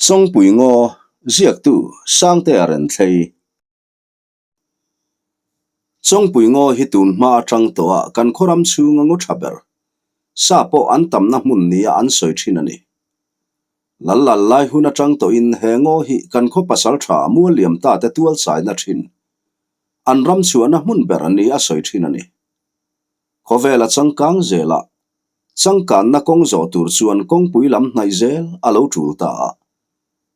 Chawngpui ngaw, ziaktu Sangtea Renthlei. Chawngpui ngaw hi tun hma atang tawha kan khawram chhunga ngaw tha ber, sa pawh an tamna hmun nia an sawi thin a ni. Lal lal lai hun atang tawhin he ngaw hi kan khaw pasal tha mual liam ta te tual chaina thin, an ram chhuahna hmun ber nia sawi thin a ni. Khawvela changkang zelah Changkanna kawng zawh tur chuan kawngpui lam hnaih zel a lo tul ta a.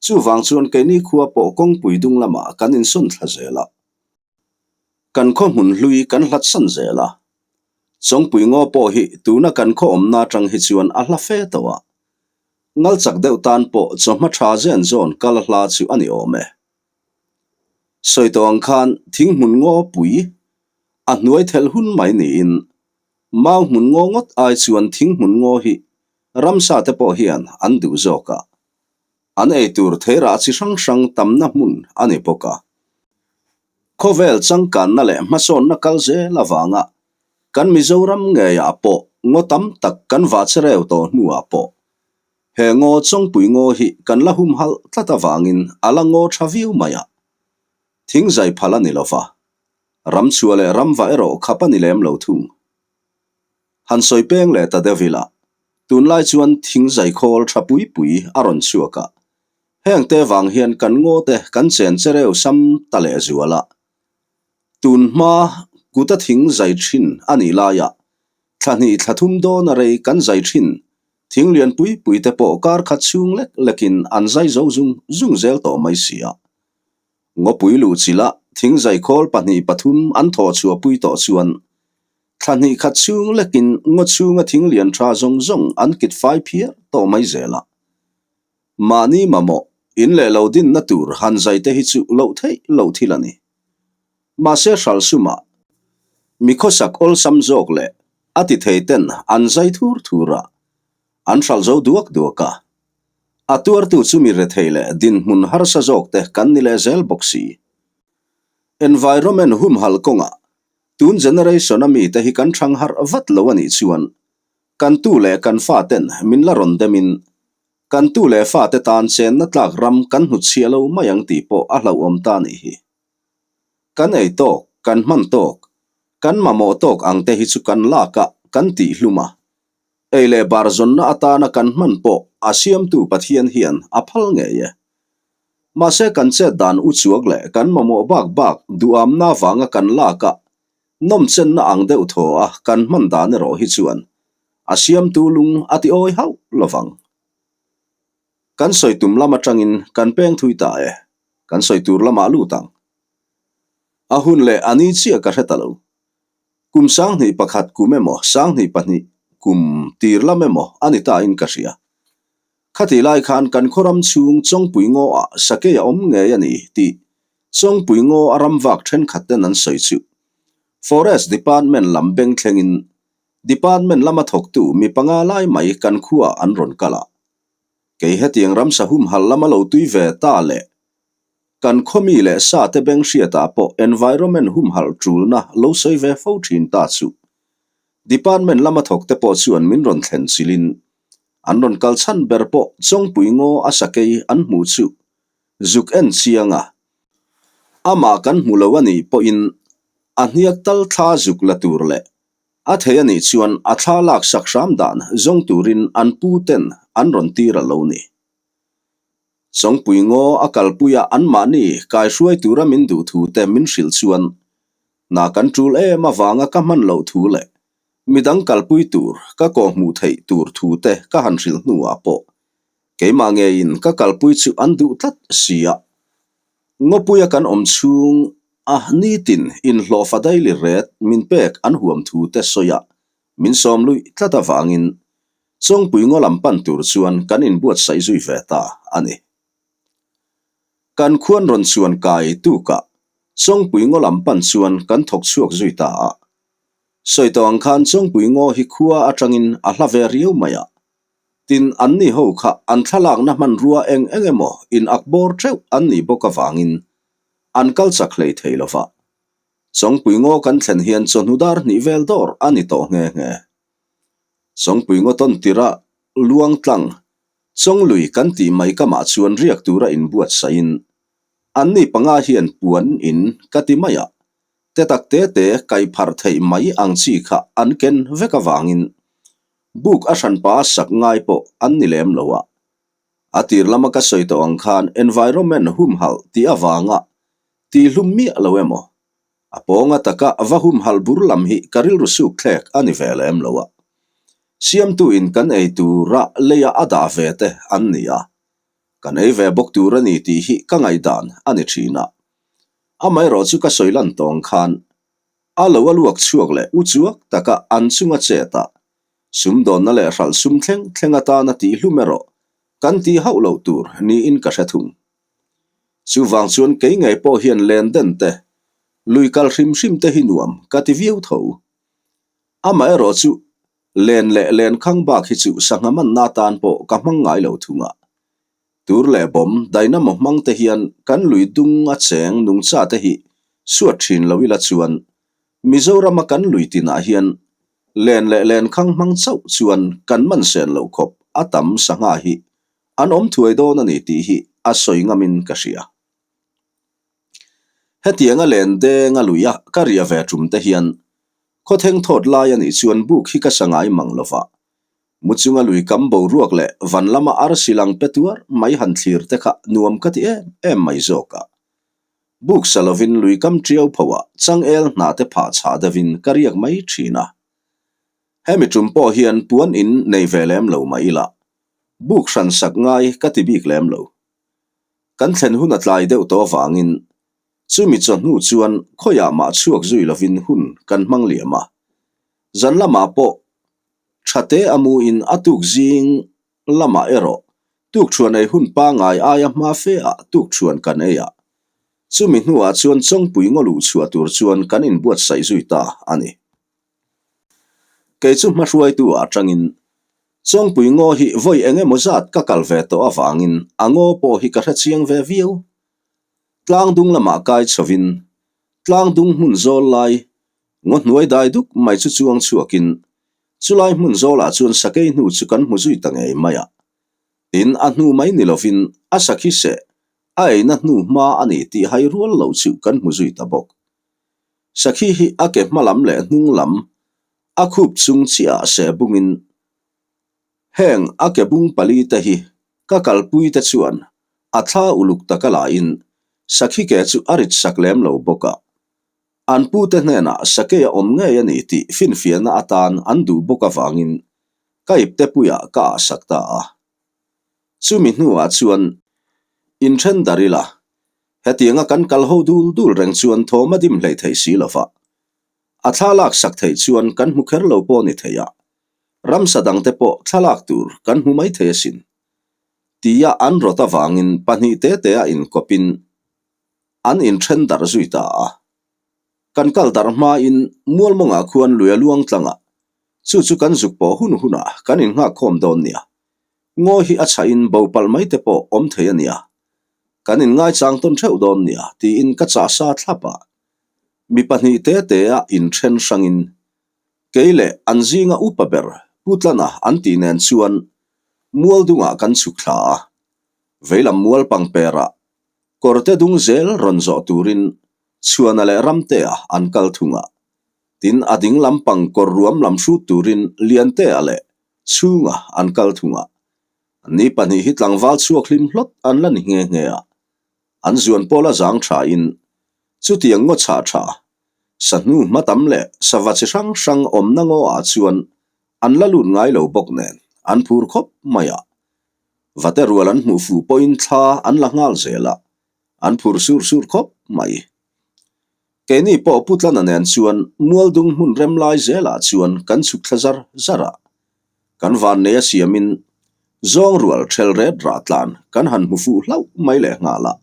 Chuvang chuan keini khua pawh kawngpui dung lamah kan insawn thla zel a. Kan khaw hmun hlui kan hlatsan zel a. Chawngpui ngaw pawh hi tuna kan khaw awmna atang hi chuan a hla fe tawh a. Ngal chak deuh tan pawh chawhma tha zen zawn kal a hla chu a ni awm e. Sawi tawh ang khan thing hmun ngaw pui a hnuai thelh hun mai niin Mau hmun ngaw ngawt ai chuan thing hmun ngaw hi ramsa te pawh hian an duh zawk a. An ei tur theirah chi hrang hrang tamna hmun a ni bawk a. Khawvel changkanna leh hmasawnna kal zel avanga kan Mizoram ngeiah pawh ngaw tam tak kan vah che reu tawh hnuah pawh he ngaw chawngpui ngaw hi kan la humhalh tlat avangin a la ngaw tha viau mai a. Thing zai phal a ni lova. Ram chhuah leh ram va erawh khap a ni lem lo thung. Han sawi peng leh ta deuh ila, tunlai chuan thing zai khawl tha pui pui a rawn chhuak a, heng te vang hian kan ngaw te kan chen che reu sam ta leh zual a. Tun hma kuta thing zai thin a nih laiah thla hnih thla thum dawn a rei kan zai thin thing lian pui pui te pawh kar khat chhung lek lekin an zai zo zung zung zel tawh mai si a. Ngawpui luhchilh a thingzai khawl pahnih pathum an thawh chhuahpui tawh chuan thla hnih khat chhung lekin ngaw chhunga thing lian tha zawng zawng an kit fai phiar tawh mai zel a. Mahni mamawh, in leh lo dinna tur han zai te hi chu loh theih loh thil a ni. Mahse hralsumah mi khawsak awlsam zawk leh a ti thei ten an zai thur thur a, an hralh zo duak duak a. A tuartu chu mi rethei leh dinhmun harsa zawk te kan ni leh zel bawk si. Environment humhalh kawngah tun generation a mite hi kan thang harh vat lo a nih chuan kan tu leh kan fa ten min la rawn demin kan tu leh fa te tan chenna tlak ram kan hnutchhiah lo mai ang tih pawh a hlauhawm ta nih hi. Kan ei tawk, kan hman tawk, kan mamawh tawk ang te hi chu kan lak a, kan tihhlum a. Ei leh bar zawnna atana kan hman pawh a siamtu Pathian hian a phal ngei e. Mahse kan chet dan u chuak leh kan mamawh bak bak duhamna avanga kan lak a, nawmchenna ang deuh thaw a kan hman dan erawh hi chuan a siamtu lung a ti awi hauh lovang. Kan sawi tum lam atangin kan peng thui ta e, kan sawi tur lamah lut ang. A hun leh a ni chiah ka hre ta lo. Kum 21 kum emaw, 22 kum tir lam emaw a ni ta in ka hria. Khatih lai khan kan khawram chhung Chawngpui ngaw ah sakei a awm ngei a ni tih Chawngpui ngaw a ram vak thenkhat ten an sawi chu. Forest Department lam beng thlengin Department lama thawktu mi panga lai mai kan khuaah an rawn kal a. Kei hetiang ramsa humhalh lama lo tui ve ta leh Kan khawmi leh sa te beng hriatah pawh environment humhalh tulna lo sawi ve fo thin ta chu. Department lama thawk te pawh chuan min rawn thlen chilhin an rawn kal chhan ber pawh Chawngpui ngaw a sakei an hmuh chu zuk en chiang a. Amah kan hmu lo a nih pawhin a hniak tal thla zuk la tur leh a thei a nih chuan a thla lak sak hram dan zawng turin an pu ten an rawn tir a lo ni. Chawngpui ngaw a kalpuia anmahni kaihruai tura min duh thu te min hrilh chuan hna kan tul em avanga ka hman loh thu leh midang kalpui tur ka kawhhmuh theih tur thu te ka han hrilh hnuah pawh keimah ngeiin ka kalpui chu an duh tlat si a. Ngawpuia kan awm chhung a nitin inhlawhfa daily ret min pek an huam thu te sawi a min sawm luih tlat avangin Chawngpui ngaw lam pan tur chuan kan inbuatsaih zui ve ta a ni. Kan khuan rawn chuan kai tukah Chawngpui ngaw lam pan chuan kan thawk chhuak zui ta a. Sawi tawh ang khan Chawngpui ngaw hi khua atangin a hla ve riau mai a. Tin, anni ho kha an thlalakna hmanrua eng eng emaw in ak bawr teuh an nih bawk avangin an kal chak hlei thei lo va. Chawngpui ngaw kan thlen hian chawhnu dar hnih vel dawr a ni tawh nghe nghe. Chawngpui ngaw tawn tirah luang tlang. Chawnglui kan tih mai kamah chuan riak tura inbuatsaihin anni panga hian puan in ka ti mai a, te tak te te kai pharh theih mai ang chi kha an ken vek avangin buk a hranpa a sak ngai pawh an ni lem lo a. A tir lama ka sawi tawh ang khan environment humhalh tih avanga tihhlum miah lo emaw A pawnga taka va humhalh bur lam hi ka rilru suk thlek a ni ve lem lo a. Siamtu in kan ei tura leia a dah ve te an ni a. Kan ei ve bawk tur a ni tih hi ka ngaihdan a ni thin a. Amaherawh chu ka sawi lan tawng khan a lo a luak chhuak leh u chuak taka an chunga chet a, sumdawnna leh hralh sum thleng thleng atana tihhlum erawh kan tih hauh loh tur niin ka hre thung. Chuvang chuan kei ngei pawh hian len den te, lui kal hrim hrim te hi nuam ka ti viau tho. Amaherawh chu len leh len khang bak hi chu sangha manna atan pawh ka hmang ngai lo thung a. Tur leh bawm dynamo hmang te hian kan lui dung a cheng nungcha te hi suat thin lo ila chuan Mizorama kan lui tinah hian len leh len khang hmang chauh chuan kan man sen loh khawp a tam sangha hi An awm thuai dawn a ni tih hi a sawi ngamin ka hria. Hetianga len deng a luia ka riah ve tum te hian khawtheng thawt lai a nih chuan buk hi ka sa ngai mang lo va. Mu chunga lui kam boruak leh van lama arsi lang pe tuar mai han thlir te kha nuam ka ti em em mai zawk a. Buk sa lovin lui kam tiau pho ah changel hnah te phah chhah deuhin ka riak mai thin a. Hemi tum pawh hian puan in nei ve lem lo mah ila Buk hran sak ngai ka ti bik lem lo. Kan thlen hun a tlai deuh tawh avangin chumi chawhnu chuan khawiah mah chhuak zui lovin hun kan hmang liam a. Zan lamah pawh tha te a muin a tuk zing lamah erawh tukthuan ei hun pangngai aia hma fe ah tukthuan kan ei a. Chumi hnuah chuan Chawngpui ngaw luh chhuah tur chuan kan inbuatsaih zui ta a ni. Kei chu hmahruaitu ah tangin Chawngpui ngaw hi vawi eng emaw zat ka kal ve tawh avangin a ngaw pawh hi ka hre chiang ve viau. Tlang dung lamah kai chhovin tlang dung hmun zawl lai ngaw hnuai dai duk mai chu chuang chhuakin chulai hmun zawlah chuan sakei hnu chu kan hmu zui ta ngei mai a. Tin, a hnu mai ni lovin a sakhi seh a eina hnu hma a ni tih hai rual lo chu kan hmu zui ta bawk. Sakhi hi a ke hma lam leh hnung lam a khup chung chiah ah seh bungin heng a ke bung pali te hi ka kalpui te chuan a thla uluk taka laiin sakhi ke chu a rit sak lem lo bawk a. An pu te hnenah sakei a awm ngei a ni tih finfiahna atan an duh bawk avangin ka ipte puiah ka ah sak ta a. Chumi hnuah chuan inthen dar ila Hetianga kan kal ho dul dul reng chuan thawm a dim hleih theih si lo va. A thlalak sak theih chuan kan hmu kher lo pawh ni thei a, ramsa dangte pawh thlalak tur kan hmu mai thei asin. Tia an rawt avangin pahnih te te a inkawpin an inthen darh zui ta a. Kan kal darh hmain Mualmawngah khuan lui a luang tlang a, chu chu kan zuk pawh hun hunah kan innghakkhawm dawn nia. Ngaw hi a chhahin bo palh mai te pawh awm thei a nia. Kan inngaichang tawn theuh dawn nia tiin ka chah sa thlap a. Mi pahnih te te a inthen hrangin kei leh an zinga upa ber Pu Tlana an tih nen chuan mual dungah kan chhuk thla a. Veilam mual pangperah kawrte dung zel rawn zawh turin Chhuana leh Ramtea an kal thung a. Tin a ding lampang kawr ruam lam hrut turin Liantea leh Chhunga an kal thung a. Ni pahnih hi tlangval chhuak hlim hlawt an la ni nghe nghe a, an zuan pawla zang thain chutiang ngaw chhah tha, sahnu hma tam leh sava chi hrang hrang awmna ngaw ah chuan an la lut ngai lo bawk nen an phur khawp mai a. Vate rual an hmuh fuh pawhin thla an la nghal zel a, an phur sur sur khawp mai. Keini pawh Pu Tlana nen chuan Mualdung hmun rem lai zelah chuan kan chhuk thla zar zar a. Kan vannei a siamin zawng rual ṭhel ret rah tlan kan han hmu fuh hlauh mai leh nghal a.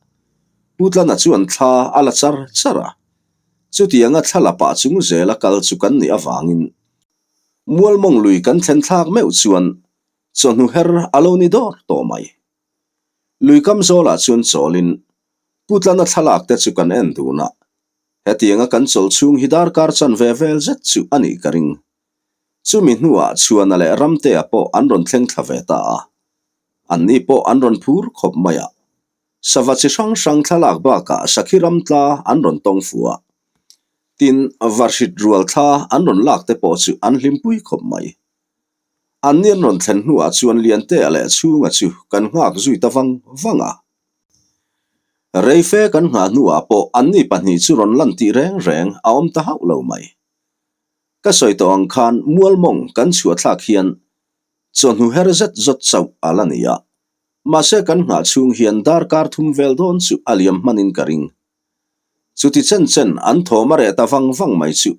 Pu Tlana chuan thla a la char char a. Chutianga thla la pah chung zela kal chu kan nih avangin Mualmawng lui kan thlen thlak meuh chuan chawhnu her a lo ni dawr tawh mai. Lui kam zawlah chuan chawlin Pu Tlana thlalak te chu kan en dun a, hetianga kan chawlh chhung hi darkar chan ve vel zet chu a nih ka ring. Chumi hnuah Chhuana leh Ramtea pawh an rawn thleng thla ve ta a. Anni pawh an rawn phur khawp mai a. Sava chi hrang hrang thlalak bakah sakhi ram tla an rawn tawng fu a. Tin, varhrit rual thla an rawn lak te pawh chu an hlimpui khawp mai. Anni an rawn thlen hnuah chuan Liantea leh Chhunga chu kan nghak zui ta vang vang a. Reife kan nghah hnuah pawh anni pahnih chu rawn lan tih reng reng a awm ta hauh lo mai. Ka sawi tawh ang khan mualmawng kan chhuah thlak hian chawhnu her zet zawt chauh a la ni a. Mahse kan nghah chhung hian darkar thum vel dawn chu a liam hmanin ka ring. Chuti chen chen an thawm a reh ta vang vang mai chu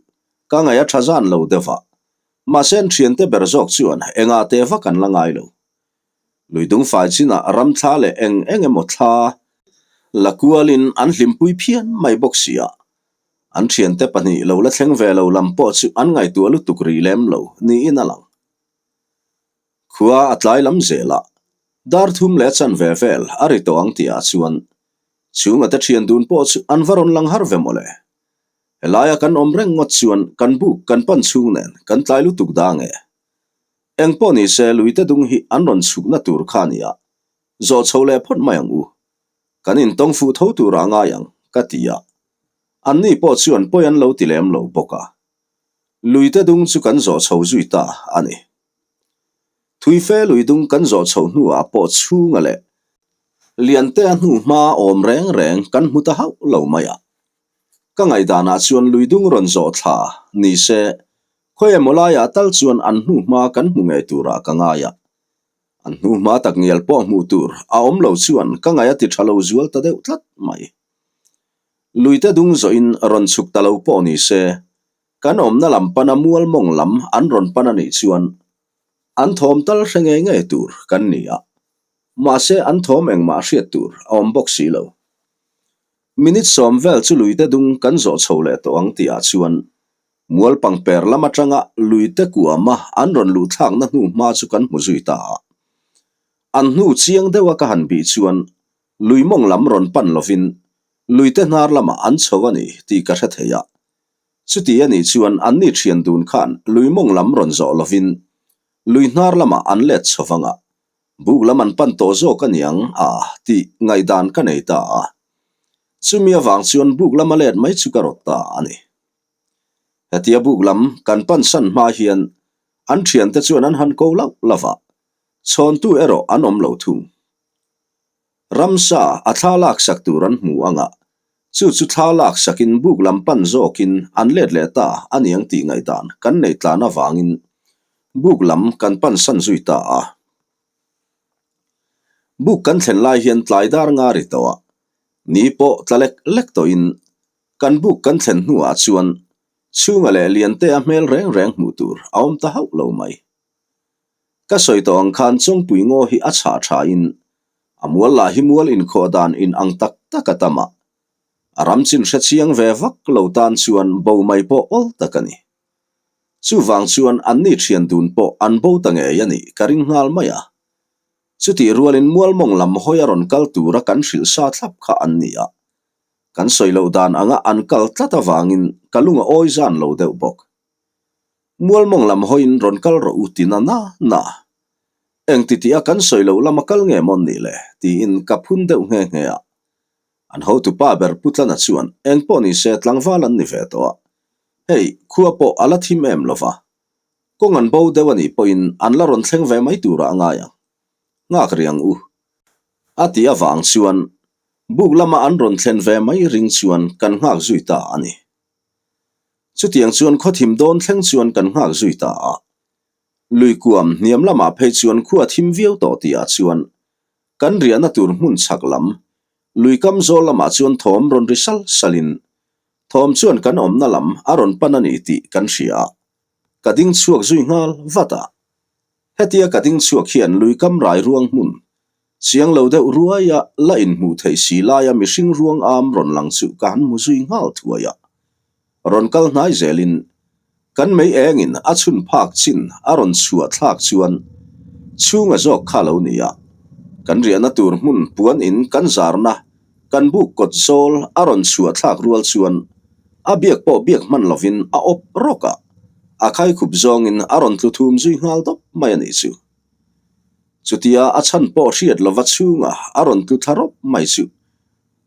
ka ngaih a tha zan lo deuh a. Mahse an thiante ber zawk chuan engah teh vak an la ngai lo. Lui dungfai chinah ram thla leh eng eng emaw thla la kualin an hlimpui phian mai bawk si a. An thiante pahnih lo la thleng ve lo lam pawh chu an ngaihtuah lutuk rih lem lo niin a lang. Khua a tlai lam zel a, dar thum leh chan ve vel a ri tawh ang tihah chuan chhunga te thian dun pawh chu an va rawn lang har ve mawle. Helaia kan awm reng ngawt chuan kan buk kan pan chhung nen kan tlai lutuk da nge. Eng pawh ni se luite dung hi an rawn chhukna tur kha a nia, zawh chho leh phawt mai ang u. Kan intawng fuh tho turah ngai ang, ka ti a. Anni pawh chuan pawi an lo ti lem lo bawk a. Luite dung chu kan zawh chho zui ta a ni. Thuife lui dung kan zawh chho hnuah pawh chhunga leh Liantea hnu hma awm reng reng kan hmu ta hauh lo mai a. Ka ngaihdanah chuan lui dung rawn zawh thla ni se, khawi emaw laiah tal chuan an hnu hma kan hmu ngei turah ka ngai a. An hnu hma tak ngial pawh hmuh tur a awm lo chuan ka ngaih a ti tha lo zual ta deuh tlat mai. Luite dung zawhin rawn chhuk ta lo pawh ni se, kan awmna lam pana mual mawng lam an rawn pan a nih chuan an thawm tal hre ngei ngei tur kan ni a. Mahse an thawm engmah hriat tur a awm bawk si lo. Minute sawm vel chu luite dung kan zawh chho leh tawh ang tihah chuan mual pangper lam atanga luite kuama an rawn luh thlakna hnu hma chu kan hmu zui ta a. An hnu chiang deuha ka han bih chuan lui mawng lam rawn pan lovin luite hnar lamah an chho a ni tih ka hre thei a. Chuti a nih chuan anni thian dun khan lui mawng lam rawn zawh lovin lui hnar lamah an let chho vang a. Buk lam an pan tawh zawk a niang a tih ngaihdan ka nei ta a. Chumi avang chuan buk lama let mai chu ka rawt ta a ni. Hetia buk lam kan pan san hma hian an thiante chuan an han ko lauh lauh a, chhawntu erawh an awm lo thung. Ramsa a thla laksak tur an hmu ang a, chu chu thla laksakin buk lam pan zawkin an let leh ta a niang tih ngaihdan kan nei tlan avangin buk lam kan pan san zui ta a. Buk kan thlen lai hian tlai dar nga ri tawh a, ni pawh tla lek lek tawhin kan buk kan thlen hnuah chuan chhunga leh Liantea hmel reng reng hmuh tur a awm ta hauh lo mai. Ka sawi tawh ang khan Chawngpui ngaw hi a chhah thain a mual lah hi mual inkhawh dan in ang tak tak a tam a, a ram chin hre chiang ve vak lo tan chuan bo mai pawh awl tak a ni. Chuvang chuan anni thian dun pawh an bo ta ngei a nih ka ring nghal mai a. Chutih rualin mualmawng lam hawi a rawn kal tura kan hrilh sa thlap kha an ni a, kan sawi loh dan anga an kal tlat avangin ka lung a awi zan lo deuh bawk. Mualmawng lam hawiin rawn kal rawh u ti na na na. Eng ti tih a kan sawi loh lama kal nge mawn nih le? tiin ka phun deuh nghe nghe a. An hotupa ber Pu Tlana chuan eng pawh ni se tlangval an ni ve tawh a. Hei, khua pawh a la thim em lo va. Kawng an bo deuh a nih pawhin an la rawn thleng ve mai turah a ngai ang. Nghak rih ang u. A tih avang chuan buk lama an rawn thlen ve mai ring chuan kan nghak zui ta a ni. Chutiang chuan khawthim dawn thleng chuan kan nghak zui ta a. Lui kuam hniam lamah phei chuan khua thim viau tawh tihah chuan kan riahna tur hmun chhak lam lui kam zawl lamah chuan thawm rawn ri sal salin thawm chuan kan awmna lam a rawn pan a ni tih kan hria a. Ka ding chhuak zui nghal vat a. Hetia ka ding chhuak hian lui kam rai ruang hmun Chiang lo deuh ruaia la inhmuh theih si laia mihring ruang am rawn lang chu ka han hmu zui nghal thuai a. Rawn kal hnai zelin kan mei engin a chhun phak chin a rawn chhuah thlak chuan chhunga zawk kha lo ni a. Kan riahna tur hmun puan in kan zarna kan buk kawt zawl a rawn chhuah thlak rual chuan a biak pawh biak hman lovin a awp rawk a, a khaikhup zawngin a rawn tlu thum zui nghal dawp mai a nih chu. Chutia a chhan pawh hriat lova chhunga a rawn tlu thla rawp mai chu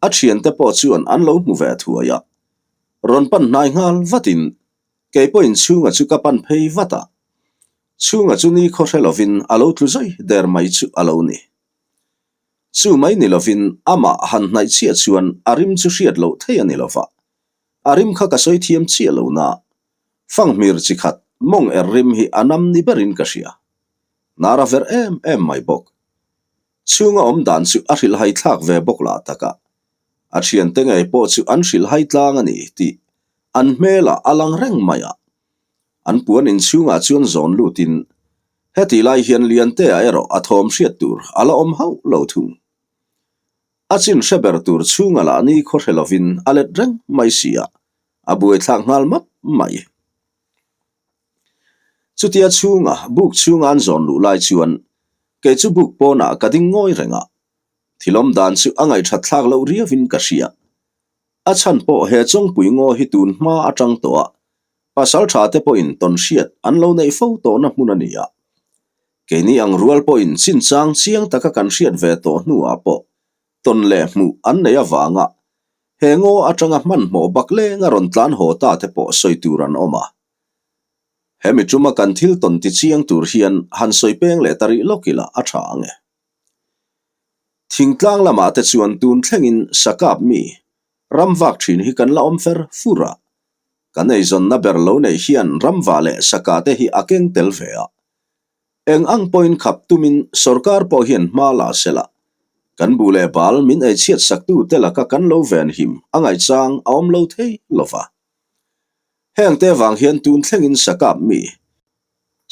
a thiante pawh chuan an lo hmu ve thuai a. Rawn pan hnai nghal vatin kei pawhin chhunga chu ka pan phei vat a. Chhunga chu ni khaw hre lovin a lo tlu zai der mai chu a lo ni. Chu mai ni lovin amah han hnaih chiah chuan a rim chu hriat loh thei a ni lova. A rim kha ka sawi thiam chiah lo na. Fanghmir chi khat mawng er rim hi a nam ni berin ka hria. Hnar a verh em em mai bawk. Chhunga awm dan chu a hrilhhai thlak ve bawk lah tak a. A thiante ngei pawh chu an hrilhhai tlang a ni tih an hmelah a lang reng mai a. An puan inchhungah chuan zawn lutin hetih lai hian Liantea erawh a thawm hriat tur a la awm hauh lo thung. A chin hre ber tur chhunga lah ni khaw hre lovin a let reng mai si a, a buaithlak nghal map mai. Chutia chhunga buk chhunga an zawn luh lai chuan kei chu buk pawnah ka ding ngawi reng a, thil awm dan chu a ngaihthat thlak loh riauin ka hria. A chhan pawh he Chawngpui ngaw hi tun hma atang tawh a, pasal tha te pawhin tawn hriat an lo neih fo tawhna hmun a ni a. Keini ang rual pawhin chinchang chiang taka kan hriat ve tawh hnuah pawh tawn leh hmuh an neih avanga he ngaw atanga hmanhmawh bak lenga rawn tlan haw ta te pawh sawi tur an awm a. Hemi tuma kan thil tawn ti chiang tur hian han sawi peng leh ta rih lawk ila a tha ang e. Thingtlang lamah te chuan tun thlengin sakap mi ram vak thin hi kan la awm fer fur a. Kan eizawnna ber lo neih hian ramvah leh saka te hi a keng tel ve a. Eng ang pawhin khap tumin sorkar pawh hian hma la se la, kan bu leh bal min eichhiat saktu te laka kan lo venhim a ngaihchang a awm lo thei lo va. Heng te vang hian tun thlengin sakap mi,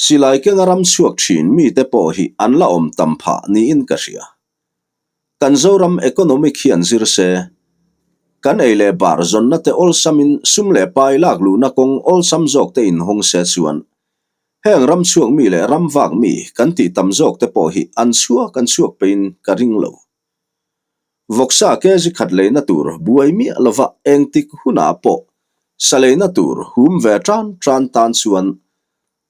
silai kenga ram chhuak thin mite pawh hi an la awm tam phah niin ka hria. Kan Zoram economic hian zir se, kan ei leh bar zawnna te awlsamin sum leh pai lak luhna kawng awlsam zawk te inhawng se chuan heng ram chhuak mi leh ram vak mi kan tih tam zawk te pawh hi an chhuak an chhuak peiin ka ring lo. Vawksa kg khat leina tur buai miah lova engtik hunah pawh sa leina tur hum ve tan tan tan chuan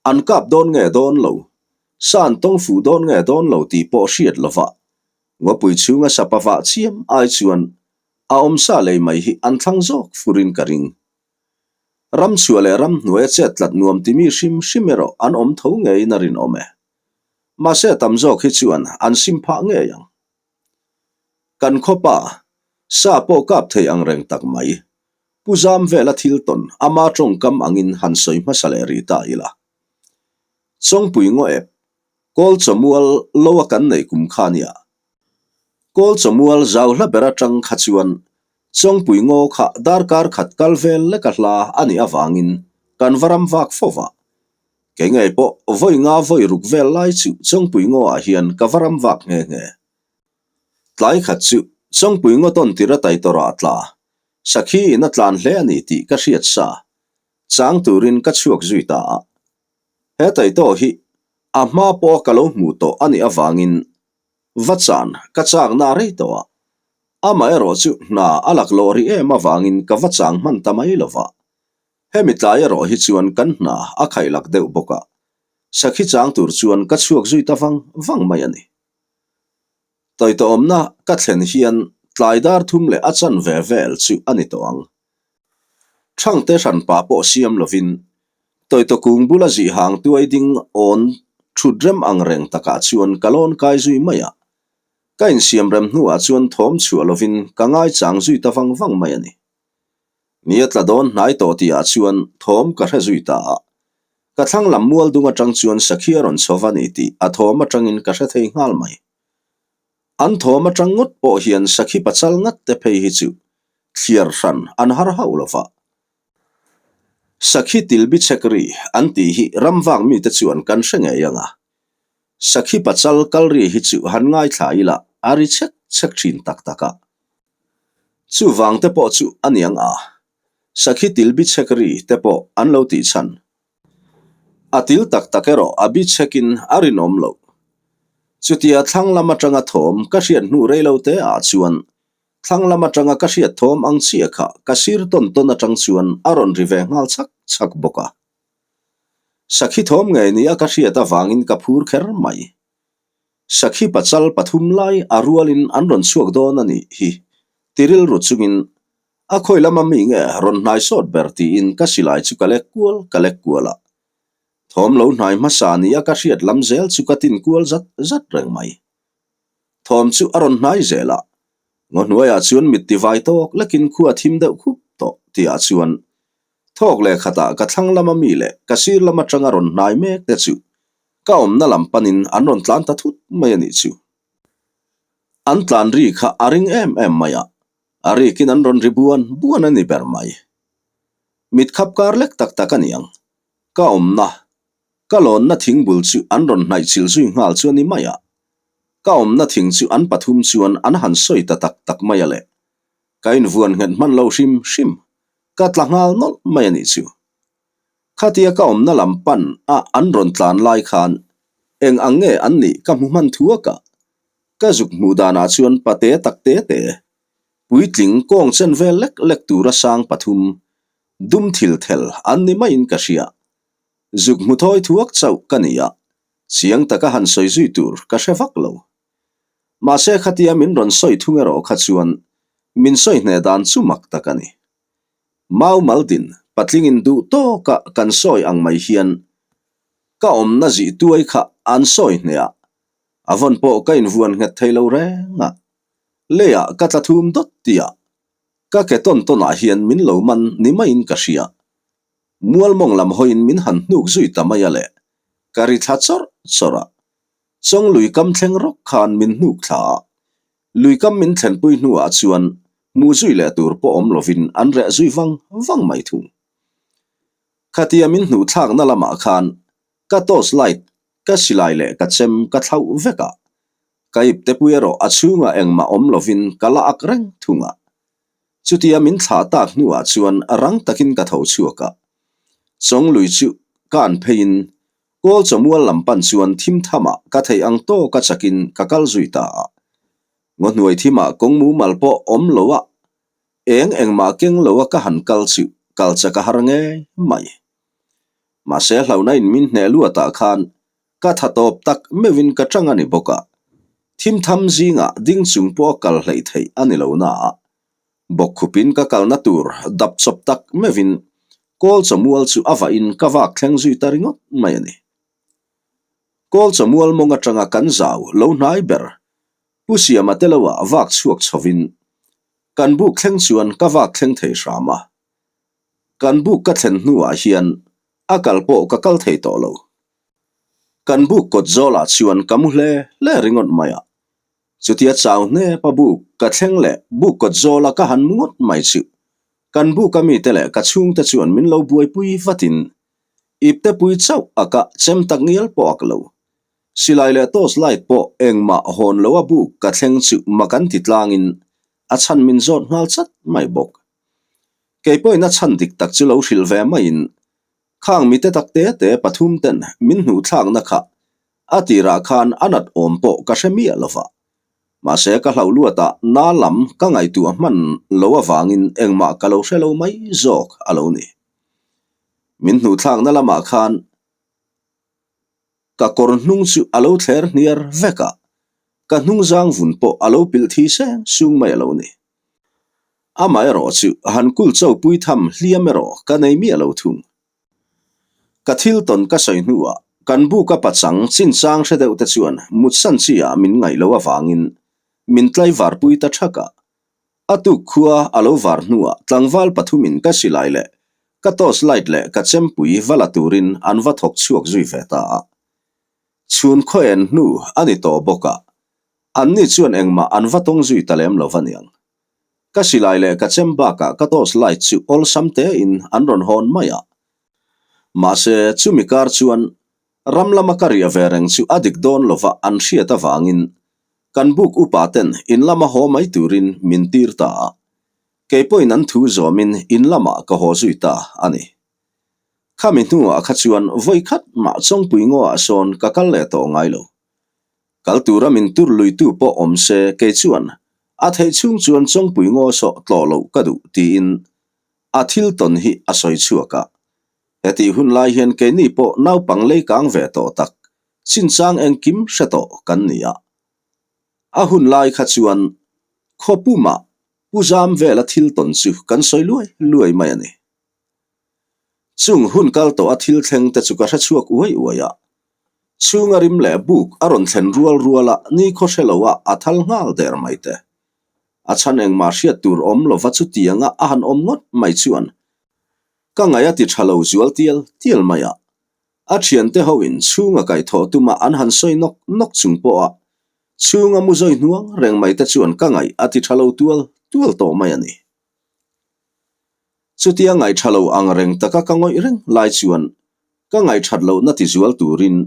An kap dawn nge dawn lo, sa an tawng fuh dawn nge dawn lo tih pawh hriat lova ngawpui chhunga sapa vah chiam ai chuan a awmsa lei mai hi an thlang zawk furin ka ring. Ramchhuah leh ramhnuaia chet tlat nuam timi hrim hrim erawh an awm tho ngeiin a rinawm e. Mahse tam zawk hi chuan an sim phah ngei ang. Kan khawpa sa pawh kap thei ang reng tak mai. Pu Zam vela thil tawn ama tawngkam angin han sawi hmasa leh rih ta ila. Chawngpui ngaw ep, Kawl chawmual lo a kan neih kum kha nia. Kawl chawmual zau hla ber atang kha chuan Chawngpui ngaw kha darkar khat kal vel leka hla a nih avangin kan va ram vak fo va. Kei ngei pawh vawi nga vawi ruk vel lai chu Chawngpui ngaw ah hian ka va ram vak nghe nghe. Tlai khat chu Chawngpui ngaw tawn tir a tai tawrh ah tla Sakhi in a tlan hle a ni tih ka hriat sa. Chang turin ka chhuak zui ta a. He taitaw hi a hma pawha ka lo hmuh tawh a nih avangin va chan ka chakna a rei tawh a. Amaherawh chu hna a laklawh rih em avangin ka va chang hman ta mai lo va. Hemi tlai erawh hi chuan kan hna a khaihlak deuh bawk a. Sakhi chang tur chuan ka chhuak zui ta vang vang mai a ni. Tawitawmna ka thlen hian tlai dar thum leh a chan ve vel chu a ni tawh ang. Thangte hranpa pawh siam lovin Tawitaw kung bula zih hang tuai ding awn thut rem ang reng takah chuan ka lawn kai zui mai a. Ka insiam rem hnuah chuan thawm chhuah lovin ka ngaichang zui ta vang vang mai a ni. Ni a tla dawn hnai tawh tihah chuan thawm ka hre zui ta a. Ka thlang lam mual dung atang chuan sakhi a rawn chho va ni tih a thawm atangin ka hre thei nghal mai. An thawm atang ngawt pawh hian sakhi pachal ngat te phei hi chu thliar hran an har hauh lo va. Sakhi til bi chek ri an tih hi ramvak mite chuan kan hre ngei ang a. Sakhi pachal kal ri hi chu han ngaithla ila a ri chek chek thin tak tak a. Chuvang te pawh chu a niang a, sakhi til bi chek ri te pawh an lo tih chhan. A til tak tak erawh a bi chekin a rinawm loh. Chutia thlang lam atanga thawm ka hriat hnu rei lo te ah chuan thlang lam atanga ka hriat thawm ang chiah kha ka sir tawn tawn atang chuan a rawn ri ve nghal chak chak bawk a. Sakhi thawm ngei nia ka hriat avangin ka phur kher mai. Sakhi pachal pathum lai a rualin an rawn chhuak dawn a nih hi ti rilru chungin a khawi lama mi nge rawn hnai sawt ber tiin ka silai chu ka lek kual ka lek kual a. Thawm lo hnai hmasa nia ka hriat lam zel chu ka tin kual zat zat reng mai. Thawm chu a rawn hnai zel a, ngaw hnuaiah chuan mit tivai tawk lekin khua thim deuh khup tawh tihah chuan thawk leh khatah ka thlang lama mi leh ka sir lam atanga rawn hnai mek te chu ka awmna lam panin an rawn tlan ta thut mai a nih chu. An tlan ri kha a ring em em mai a, a rikin an rawn ri buan buan a ni ber mai. Mit khap kar lek tak tak a niang. Ka awmna, ka lawnna thing bul chu an rawn hnaih chilh zui nghal chu a ni mai a. Ka awmna thing chu an pathum chuan an han sawi ta tak tak mai a le. Ka invuan nghet hman lo hrim hrim, ka tla nghal nawlh mai a nih chu. Khatia ka awmna lam pan a an rawn tlan lai khan eng ang nge an nih ka hmu hman thuak a, ka zuk hmuh danah chuan pate tak te te, puitling kawng chen vel lek lek tura sang pathum, dum thil thel an ni maiin ka hria. Zuk hmu thawi thuak chauh ka ni a, chiang taka han sawi zui tur ka hre vak lo. Mahse khatia min rawn sawi thung erawh kha chuan min sawi hneh dan chu mak tak a ni. Mau Maldin, patlingin duh tawka kan sawi ang mai hian ka awmna zih tuai kha an sawi hneh a, a vawn pawh ka invuan nghet thei lo reng a. Leiah ka tla thum dawt tih a, ka ke tawn tawnah hian min lo man ni maiin ka hria. Mual mawng lam hawiin min han hnuk zui ta mai a le, ka ri thla chawrh chawrh a. Chawng lui kam thleng rawk khan min hnuk thla a, Lui kam min thlenpui hnuah chuan hmuh zui leh tur pawh awm lovin an reh zui vang vang mai thung. Khatia min hnuh thlakna lamah khan ka torch light, ka silai leh ka chem ka thlauh vek a, ka ipte pui erawh a chhungah engmah awm lovin ka la ak reng thung a. Chutia min thlah tak hnuah chuan rang takin ka tho chhuak a, chawng lui chu ka an pheiin Kawl chawmual lam pan chuan thim thamah ka theih ang tawka chakin ka kal zui ta a. Ngaw hnuai thimah kawng mumal pawh awm lo a, eng engmah keng lo a ka han kal chu kal chak a har ngei mai. Mahse hlauhna in min hneh luatah khan ka tha tawp tak meuhin ka tang a ni bawk a, thim tham zingah ding chung pawh a kal hleih theih a ni lo na a. Bawkkhupin ka kalna tur dap chawp tak meuhin Kawl chawmual chu a vahin ka vak thleng zui ta ringawt mai a ni. Kawl chawmual mawng atanga kan zau lo hnai ber Pu Siama te loah vak chhuak chhovin kan buk thleng chuan ka vak thleng thei hram a. Kan buk ka thlen hnuah hian a kal pawh ka kal thei tawh lo. Kan buk kawt zawlah chuan ka mu hle hle ringawt mai a. Chutia chau hnep a buk ka thleng leh buk kawt zawla ka han mu ngawt mai chu kan buk a mite leh ka chhungte chuan min lo buaipui vatin ipte pui chauh a kah chem tak ngial pawh ak lo. Silai leh torch light pawh engmah hawn lo a buk ka thleng chu mak an ti tlangin a chhan min zawt nghal chat mai bawk. Kei pawhin a chhan dik tak chu lo hrilh ve maiin Khang mite tak te te pathum ten min hnuh thlakna kha a tirah khan a nat awm pawh ka hre miah lo va. Mahse ka hlauh luatah na lam ka ngaihtuah hman lo avangin engmah ka lo hre lo mai zawk a lo ni. Min hnuh thlakna lamah khan ka kawr hnung chu a lo thler hniar vek a, ka hnungzang vun pawh a lo pilh thi seng sung mai a lo ni. Amaherawh chu han kul cho pui tham hliam erawh ka nei miah lo thung. Ka thil tawn ka sawi hnuah kan buka pachang chinchang hre deuh te chuan mutsan chi ah min ngaih loh avangin min tlaivar pui ta thak a. A tuk khua a lo var hnuah tlangval pathumin ka silai leh ka torch light leh ka chempui va la turin an va thawk chhuak zui ve ta a. Chhun khaw en hnu a ni tawh bawk a, Anni chuan engmah an va tawng zui ta lem lo va niang. Ka silai leh ka chem bakah ka torch light chu awlsam tein an rawn hawn mai a. Mahse, chumi kar chuan ram lama ka riah ve reng chu a dik dawn lova an hriat avangin kan buk upa ten in lama haw mai turin min tir ta a. Kei pawhin an thu zawmin in lamah ka haw zui ta a ni. Khami hnuah kha chuan vawi khat mah Chawngpui ngaw ah sawn ka kal leh tawh ngai lo. Kal tura min tur luitu pawh awm se kei chuan a theih chhung chuan Chawngpui ngaw sawh tlawh loh ka duh tiin a thil tawn hi a sawi chhuak a. Hetih hun lai hian keini pawh naupang lei kang ve tawh tak. Chinchang engkim hre tawh kan ni a. A hun lai kha chuan khaw pumah Pu Zam vela thil tawn chu kan sawi luai luai mai a ni. Chung hun kal tawh a thil thleng te chu ka hre chhuak uai uai a. Chhunga rim leh buk a rawn thlen rual rual a nikhaw hre lo a a thal nghal der mai te. A chhan engmah hriat tur awm lova chutianga a han awm ngawt mai chuan ka ngaih a ti tha lo zual tial tial mai a. A thiante hoin chhunga kaihthawh tuma an han sawi nawk nawk chung pawha chhunga mu zawi hnuang reng mai te chuan ka ngaih a ti tha lo tual tual tawh mai a ni. Chutia ngaih tha lo ang reng taka ka ngawih reng lai chuan ka ngaih that lohna ti zual turin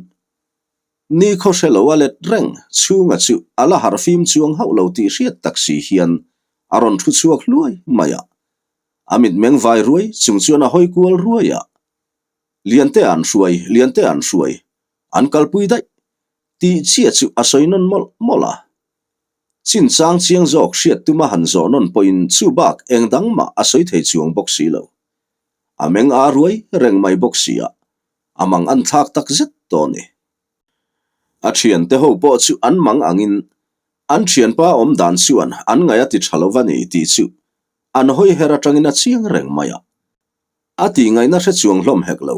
ni khaw hre lo a let reng chhunga chu a la harh fim chuang hauh lo tih hriat tak si hian a rawn thu chhuak hluai mai a. A mitmeng vai ruai chung chuan a hawi kual ruai a. Liante an hruai, Liante an hruai, an kalpui daih tih chiah chu a sawi nawn mawlh mawlh a. Chinchang chiang zawk hriat tuma han zawh nawn pawhin chu bak eng dang mah a sawi thei chuang bawk si lo. A meng a ruai reng mai bawk si a, a mang an thlak tak zet tawh a ni. A thiante ho pawh chu an mang angin an thianpa awm dan chuan an ngaih a ti tha lo va ni tih chu an hawi her atangin a chiang reng mai a. A tih ngaihna hre chuang hlawm hek lo.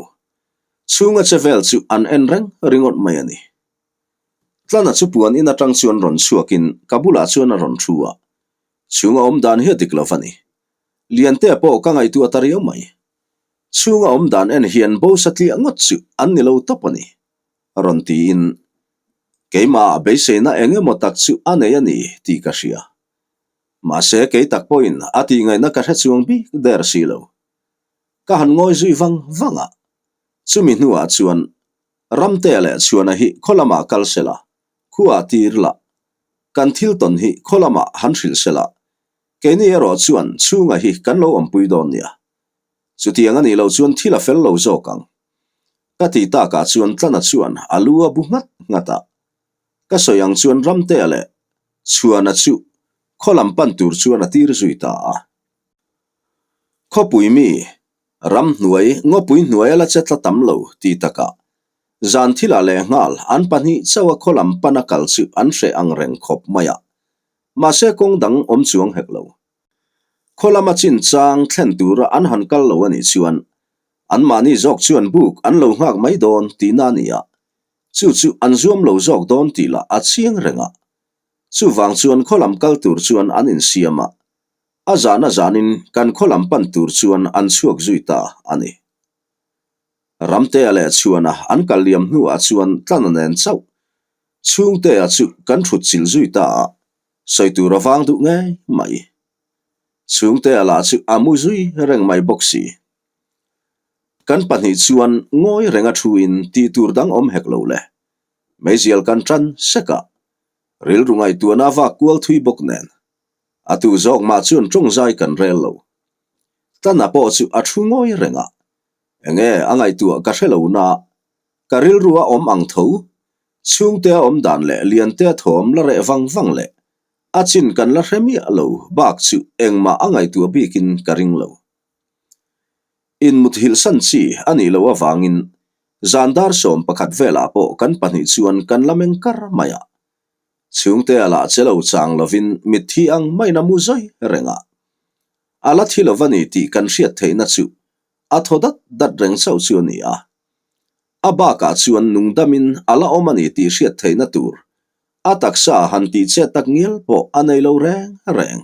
Chhunga che vel chu an en reng ringawt mai a ni. Tlana chu puan in atang chuan rawn chhuakin ka bulah chuan a rawn thu a, chhunga awm dan hi a dik lo va ni. Liantea pawh ka ngaihtuah ta riau mai. Chhunga awm dan en hian bo satliah ngawt chu an ni lo tawp a ni, rawn tiin keimahah beiseina eng emaw tak chu a nei a ni tih ka hria. Mahse kei tak pawhin a tih ngaihna ka hre chuang bik der si lo. Ka han ngawi zui vang vang a, chumi hnuah chuan Ramtea leh Chhuana hi khaw lamah kal sela, khuaah tir la, kan thil tawn hi khaw lamah han hrilh sela, keini erawh chuan chhunga hi kan lo awmpui dawn nia. Chutiang a nih loh chuan thil a fel lo zawk ang. Ka ti takah chuan Tlana chuan a lu a bu nghat nghat a. Ka sawi ang chuan Ramtea leh Chhuana chu khaw lam pan tur chuan a tir zui ta a. Khawpui mi Ramhnuai, ngawpui hnuai a la che tla tam lo ti takah zan thilah lehnghal an pahnih chauh a khaw lam pana kal chu an hreh ang reng khawp mai a, mahse kawng dang awm chuang hek lo. Khaw lama chinchang thlen tura an han kal lo a nih chuan anmahni zawk chuan buk an lo nghak mai dawn tihna a ni a, chu chu an zuam lo zawk dawn tih lah a chiang reng a. Chuvang chuan khaw lam kal tur chuan an insiam a, A zan a zanin kan khaw lam pan tur chuan an chhuak zui ta a ni. Ramtea leh Chhuana an kal liam hnuah chuan Tlana nen chauh Chhungtea chu kan thut chilh zui ta a, sawi tur a vang duh ngei mai. Chhungtea lah chu a mu zui reng mai bawk si. Kan pahnih chuan ngawi renga thuin tih tur dang awm hek lo le. Meizial kan tan sek a, rilru ngaihtuahna a vak kual thui bawk nen. A tu zawk mah chuan tawngzai kan rel lo. Tlana pawh chu a thu ngawi reng a, enge a ngaihtuah ka hre lo na, ka rilru a awm ang tho, chhungte a awm dan leh liante a thawm la reh vang vang leh a chin kan la hre miah lo bak chu engmah a ngaihtuah bikin ka ring lo. Inmuthilhsan chi a nih loh avangin zan dar 11 velah pawh kan pahnih chuan kan la meng kar mai a, Chhungte a lah che lo chang lovin mitthi ang maiin a mu zawi reng a. A la thi lova ni tih kan hriat theihna chu a thaw dat dat reng chauh chu a ni a. A bakah chuan nungdamin a la awm a ni tih hriat theihna tur a taksa han tih chet tak ngial pawh a nei lo reng reng.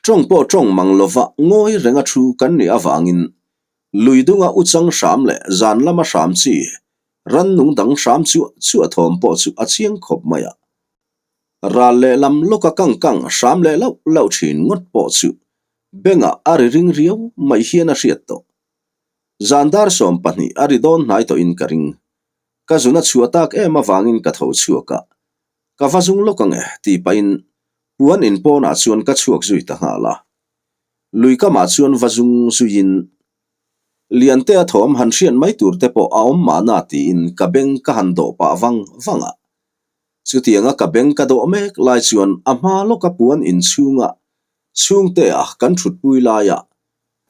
Tawng pawh tawng mang lova ngawi renga thu kan nih avangin lui dunga uchang hram leh zan lama hram chi Rannung dang hram chu chu a thawm pawh chu a chiang khawp mai a. Ral leh lam lawka kang kang hram leh lauh lauh thin ngawt pawh chu bengah a ri ring riau mai hian a hriat tawh. Zan dar 12 a ri dawn hnai tawhin ka ring. Ka zun a chhuah tak em avangin ka tho chhuak a, ka va zung lawk ang e tih pahin puan in pawnah chuan ka chhuak zui ta nghal a. Lui kamah chuan va zung zuiin Liantea thawm han hriat mai tur te pawh a awm mahna tiin ka beng ka han dawh pah vang vang a. Chutianga ka beng ka dawh mek lai chuan a hma lawka puan inchhunga chhungtea kan thutpui laia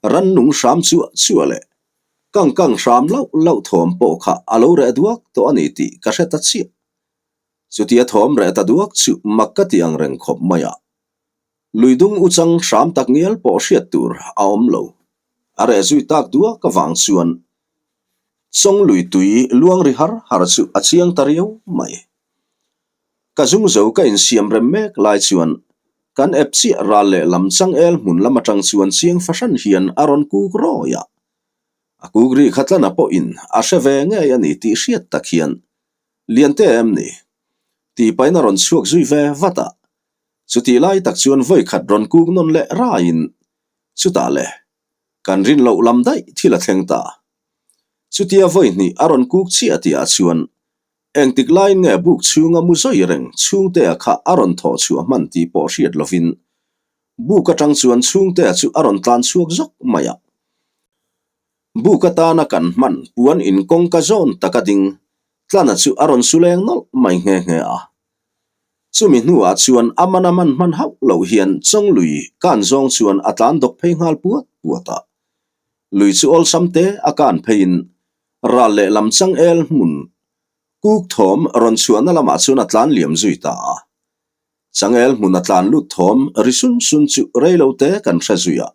rannung hram chuah chuah leh. Kang kang hram lauh lauh thawm pawh kha a lo reh duak tawh a ni tih ka hre ta chiah. Chutia thawm reh ta duak chu mak ka ti ang reng khawp mai a. Lui dung u chang hram tak ngial pawh hriat tur a awm lo. A reh zui tak duak avang chuan Chawng lui tui luang ri har har chu a chiang ta riau mai. Ka zung zo ka insiam rem mek lai chuan kan ep chiah ral leh lam changel hmun lam atang chuan chiang fahran hian a rawn kuk rawi a. A kuk ri kha tlana pawhin a hre ve ngei a ni tih hriat tak hian Liante em ni? Tih pahin a rawn chhuak zui ve vat a. Chutih lai tak chuan vawi khat rawn kuk nawn leh raiin chutah le kan rin loh lam daih thil a thleng ta. Chutia vawi hnih a rawn kuk chiah tihah chuan Engtik laiin nge buk chhunga mu zawi reng chhungtea kha a rawn thawh chhuah hman tih pawh hriat lovin buk atang chuan chhungtea chu a rawn tlan chhuak zawk mai a. Buk atana kan hman puan in kawngka zawn taka ding tlana chu a rawn su leng nawlh mai nghe nghe a. Chumi hnuah chuan a man a man hman hauh loh hian Chawnglui kan zawng chuan a tlan dawk phei nghal puat puat a. Lui chu awlsam te a kan pheiin Ral leh lam changel hmun kuk thawm rawn chhuahna lamah chuan a tlan liam zui ta a. Changel hmun a tlan lut thawm ri sun sun chu rei lo te kan hre zui a.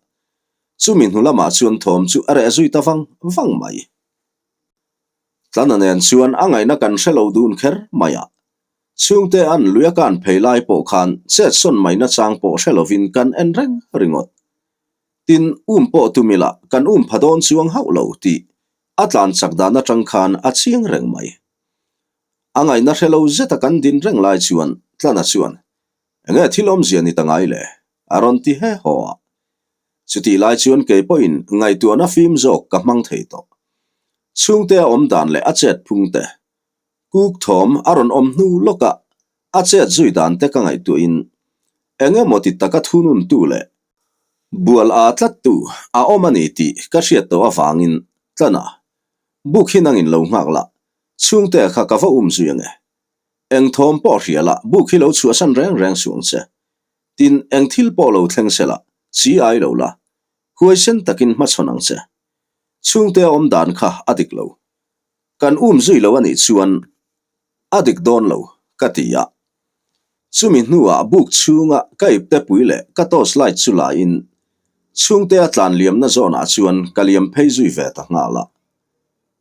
Chumi hnu lamah chuan thawm chu a reh zui ta vang vang mai. Tlana nen chuan a ngaihna kan hre lo dun kher mai a. Chhungte an lui a kan phei lai pawh khan chetsawn mai nachang pawh hre lovin kan en reng ringawt. Tin, um pawh tum ila kan um pha dawn chuang hauh lo tih a tlan chak dan atang khan a chiang reng mai. A ngaihna hre lo zeta kan din reng lai chuan Tlana chuan, Enge thil awmzia ni ta ngai le? a rawn ti he haw a. Chutih lai chuan kei pawhin ngaihtuahna fim zawk ka hmang thei tawh. Chhungte a awm dan leh a chet phung te, kuk thawm a rawn awm hnu lawkah a chet zui dan te ka ngaihtuahin eng emaw ti taka thununtu leh Bual a tlattu a awm a ni tih ka hriat tawh avangin Tlana, buk hi nangin lo nghak la, chhungte kha ka va um zui ange. Eng thawm pawh hria la, buk hi lo chhuahsan reng reng suh ang che. Tin, eng thil pawh lo thleng se la, chi ai lo la, huaisen takin hmachhawn ang che. Chhungte a awm dan kha a dik lo. Kan um zui lo a nih chuan A dik dawn lo, ka ti a. Chumi hnuah buk chhunga ka ipte pui leh ka torch light chu laiin chhungte a tlan liamna zawnah chuan ka liam phei zui ve ta nghal a.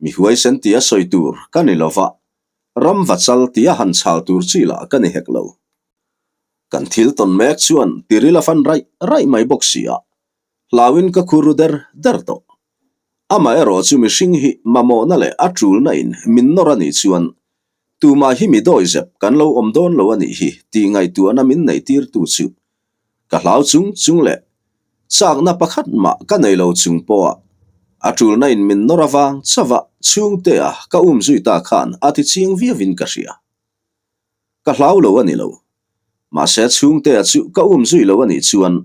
Mi huaisen tia sawi tur ka ni lova, ram va chal tia han chhal tur chi lah ka ni hek lo. Kan thil tawn mek chuan tiril a fan raih raih mai bawk si a, hlauin ka khur ru der der tawh. Amaherawh chu mihring hi mamawhna leh a tulna in min nawr a nih chuan tumah hi mi dawizep kan lo awm dawn lo a nih hi tih ngaihtuahna min neih tirtu chu ka hlau chung chung leh chakna pakhat mah ka nei lo chung pawha a tulna in min nawr avang chauha chhungtea ka um zui ta khan a ti chiang viauin ka hria. Ka hlau lo a ni lo. Mahse chhungtea chu ka um zui lo a nih chuan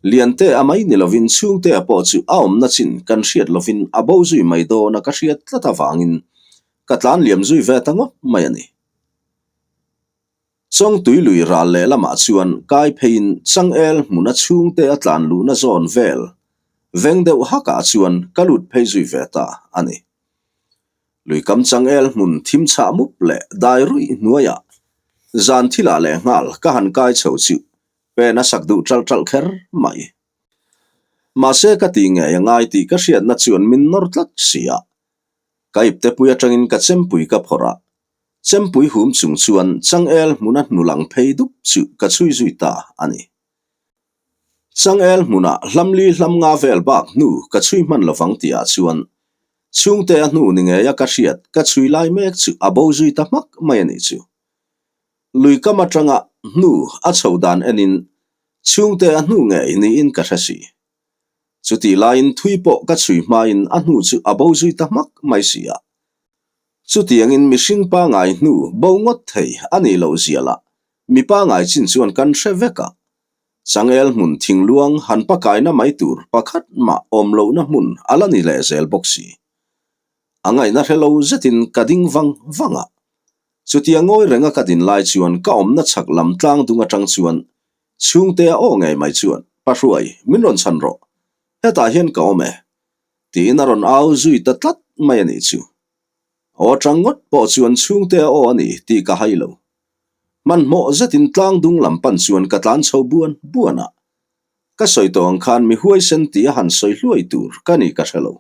Liantea mai ni lovin chhungtea pawh chu a awmna chin kan hriat lovin a bo zui mai dawn a ka hriat tlat avangin ka tlan liam zui ve ta ngawt mai a ni. Chawngtui lui ral leh lamah chuan kai pheiin Changel hmuna chhungte a tlan luhna zawn vel veng deuh hakah chuan ka lut phei zui ve ta a ni. Luikam changel hmun thim chhah mup leh dai ruih hnuaiah zan thilah leh nghal ka han kai chho chu pen a sak duh ṭalh ṭalh kher mai. Mahse ka ti ngei a ngai tih ka hriatna chuan min nawr tlat si a. Ka iptepui atangin ka chempui ka phawrh a, chempui hum chung chuan changel hmuna hnu lang phei dup chu ka chhui zui ta a ni. Changel hmunah hlamli hlam nga vel bak hnu ka chhui hman lovang tihah chuan chhungte a hnu ni ngei a ka hriat ka chhui lai mek chu a bo zui ta hmak mai a nih chu. Lui kam atanga hnu a chho dan enin chhungte a hnu ngei niin ka hre si. Chutih laiin thui pawh ka chhui hmain a hnu chu a bo zui ta hmak mai si a. Chutiangin mihring pangai hnu bo ngawt thei a nih loh zia lah Mi pangai chin chuan kan hre vek a, changel hmun thingluang han pakaina mai tur pakhat mah awm lohna hmun a la ni leh zel bawk si. A ngaihna hre lo zetin ka ding vang vang a, chutia ngawi renga ka din lai chuan ka awmna chhak lam tlang dung atang chuan chhungte a aw ngei mai chuan, Pahruai, min rawn chhan rawh. Hetah hian ka awm e. Tiin a rawn au zui ta tlat mai a nih chu. Aw atang ngawt pawh chuan chhungte a aw a ni tih ka hai lo. Hmanhmawh zetin tlang dung lam pan chuan ka tlan chho buan buan a. Ka sawi tawh ang khan mi huaisen tih a han sawi hluai tur ka nih ka hre lo.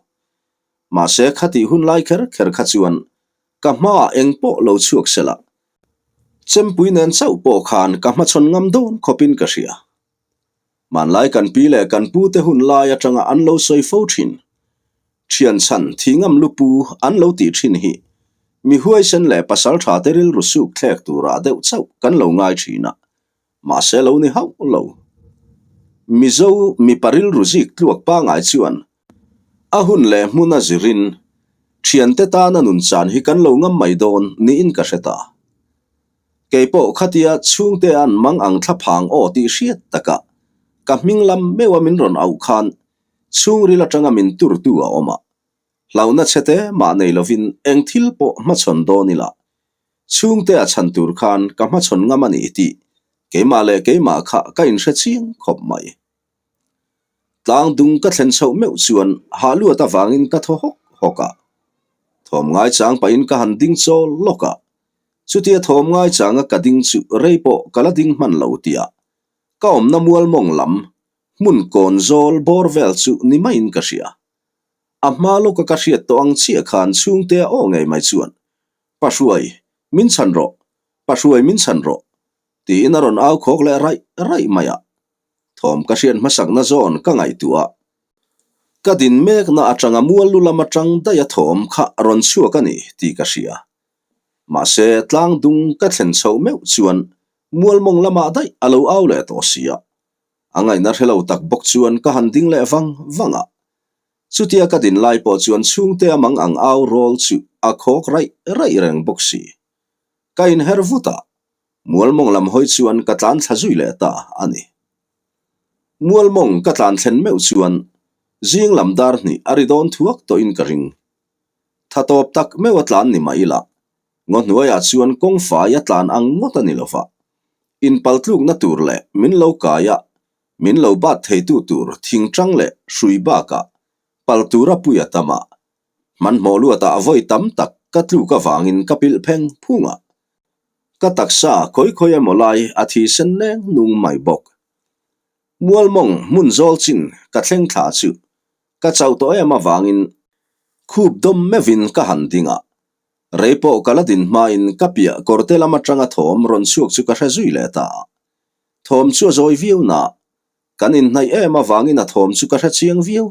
Mahse khatih hun lai kher kher kha chuan ka hmaah eng pawh lo chhuak se la, chempui nen chauh pawh khan ka hmachhawn ngam dawn khawpin ka hria. Hmanlai kan pi leh kan pu te hun lai atanga an lo sawi fo thin. Thian chhan thi ngam lu pu an lo tih thin hi mi huaisen leh pasal tha te rilru suk thlek turah deuh chauh kan lo ngai thin a, mahse lo ni hauh lo. Mizo mipa rilru zik tluak pangai chuan a hun leh hmun a zirin thiante tana nun chan hi kan lo ngam mai dawn niin ka hre ta. Kei pawh khatia chhungte an mang ang thla phang aw tih hriat takah ka hming lam meuha min rawn auh khan chhungril atanga min turtu a awm a. Hlauhna chhete mah nei lovin eng thil pawh hmachhawn dawn ila chhungte a chhan tur khan ka hmachhawn ngam a ni tih keimah leh keimah kha ka inhre chiang khawp mai. Tlang dung ka thlen chhoh meuh chuan hah luat avangin ka thaw hawk hawk a. Thawm ngaichang pahin ka han ding chawl lawk a. Chutia thawm ngaichanga ka ding chu rei pawh ka la ding hman lo tia ka awmna mual mawng lam hmun kawn zawl bawr vel chu ni maiin ka hria. A hma lawka ka hriat tawh ang chiah khan chhungte a aw ngei mai chuan, Pahruai, min chhan rawh! Pahruai min chhan rawh! tiin a rawn au khawk leh raih raih mai a. Thawm ka hriat hmasakna zawn ka ngaihtuah a. Ka din mekna atanga mual lu lam atang daih a thawm kha rawn chhuak a ni tih ka hria. Mahse, tlang dung ka thlen chhoh meuh chuan mual mawng lamah daih a lo au leh tawh si a. A ngaihna hre lo tak bawk chuan ka han ding leh vang vang a. Chutia ka din lai pawh chuan chhungte a mang ang au rawl chu a khawk raih raih reng bawk si. Ka inher vut a, mual mawng lam hawi chuan ka tlan thla zui leh ta a ni. Mual mawng ka tlan thlen meuh chuan zing lam dar hnih a ri dawn thuak tawhin ka ring. Tha tawp tak meuh a tlan ni mah ila, ngaw hnuaiah chuan kawng fai a tlan ang ngawt a ni lova. Inpaltlukna tur leh min lo kai a, min lo bat theitu tur thingtang leh hrui bakah pal tura pui a tam a. Hmanhmawh luatah vawi tam tak ka tluk avangin ka pilh pheng phung a. Ka taksa khawi khawi emaw lai a thi sen neng nung mai bawk. Mualmawng hmun zawl chin ka thleng thla chu ka chauh tawh em avangin khup dawm meuhin ka han ding a. Rei pawh ka la din hmain ka piah kawrte lam atanga thawm rawn chhuak chu ka hre zui leh ta. Thawm chu a zawi viau na, kan inhnaih em avangin a thawm chu ka hre chiang viau.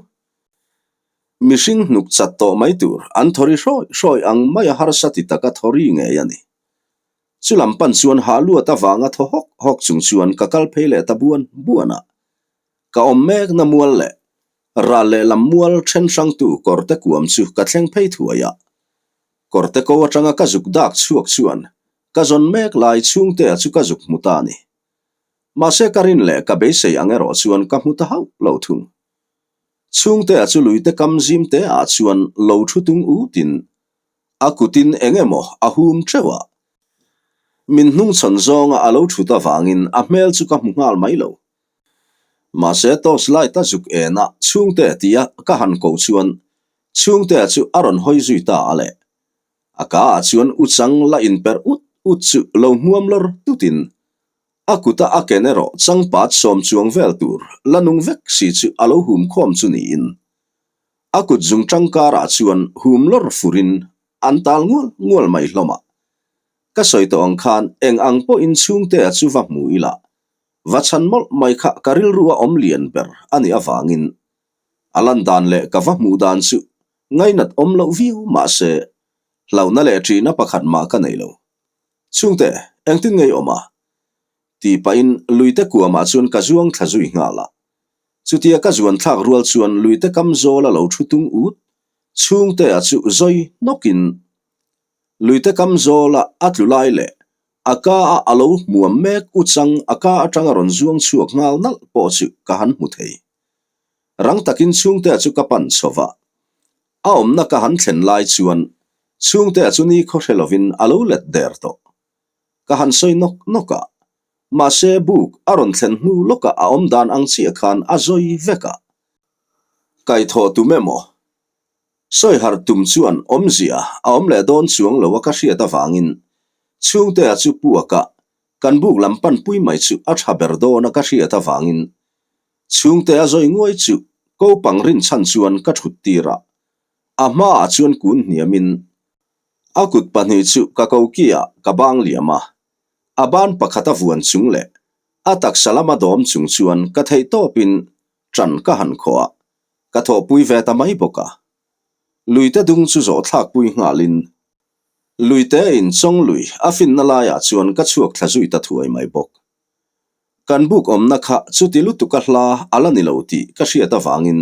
Mihring hnuk chat tawh mai tur an thawri hrawi hrawi ang mai a harsa ti taka thawri ngei a ni. Chu lam pan chuan hah luat avanga thaw hawk hawk chung chuan ka kal phei leh ta buan buan a. Ka awm mekna mual leh ral leh lam mual then hrangtu kawrte kuam chu ka thleng phei thuai a. Kawrte ko atanga ka zuk dak chhuak chuan ka zawn mek lai chhungtea chu ka zuk hmu ta a ni. Mahse ka rin leh ka beisei ang erawh chuan ka hmu ta hauh lo thung. Chhungtea chu luite kam zim te ah chuan lo thu tung utin a kutin eng emaw a hum teuh a. Min hnungchhawn zawnga a lo thut avangin a hmel chu ka hmu nghal mai lo. Mahse torch light a zuk en a chhungte tia ka han koh chuan chhungtea chu a rawn hawi zui ta a le. A ka ah chuan u chang la inperh ut ut chu lo hmuam lawr tutin a kuta a ken erawh changpat sawm chuang vel tur la nung vek si chu a lo hum khawm chu niin a kut zung tangkarah chuan hum lawr furin an tal ngual ngual mai hlawm a. Ka sawi tawh ang khan eng ang pawhin chhungtea chu va hmu ila Va chhan mawlh mai kha ka rilru a awm lian ber a nih avangin a lan dan leh ka va hmuh dan chu ngainat awm loh viau mahse hlauhna leh ṭihna pakhat mah ka nei lo. Chhungte, engtin ngei awm a? Tih pahin luite kuamah chuan ka zuang thla zui nghal a. Chutia ka zuan thlak rual chuan luite kam zawl a lo thu tung ut, chhungtea chu zawi hnawkin luite kam zawla a tlu lai leh A ka a a lo hmuam mek u chang a ka atang a rawn zuang chhuak nghal nalh pawh chu ka han hmu thei. Rang takin chhungtea chu ka pan chho va. A awmna ka han thlen lai chuan chhungtea chu ni khaw hre lovin a lo let der tawh. Ka han sawi nawk nawk a, mahse buk a rawn thlen hnu lawkah a awm dan ang chiah khan a zawi vek a. Kaithawh tum emaw? Sawi harh tum chuan awmzia a awm leh dawn chuang lo a ka hriat avangin chhungtea chu puaka kan buk lam panpui mai chu a tha ber dawn a ka hriat avangin chhungtea zawi nguai chu kopang rinchhan chuan ka thut tir a, a hmaah chuan kun hniamin a kut pahnih chu ka kokiah ka bang liam a, a ban pakhat a vuan chung leh a taksa lama dawm chung chuan ka theihtawpin ṭan ka han khawh a, ka thawhpui ve ta mai bawk a. Luite dung chu zawh thlakpui nghalin Luite in chawng lui a finna laiah chuan ka chhuak thla zui ta thuai mai bawk. Kan buk awmna kha chuti lutuk a hla a la ni lo tih ka hriat avangin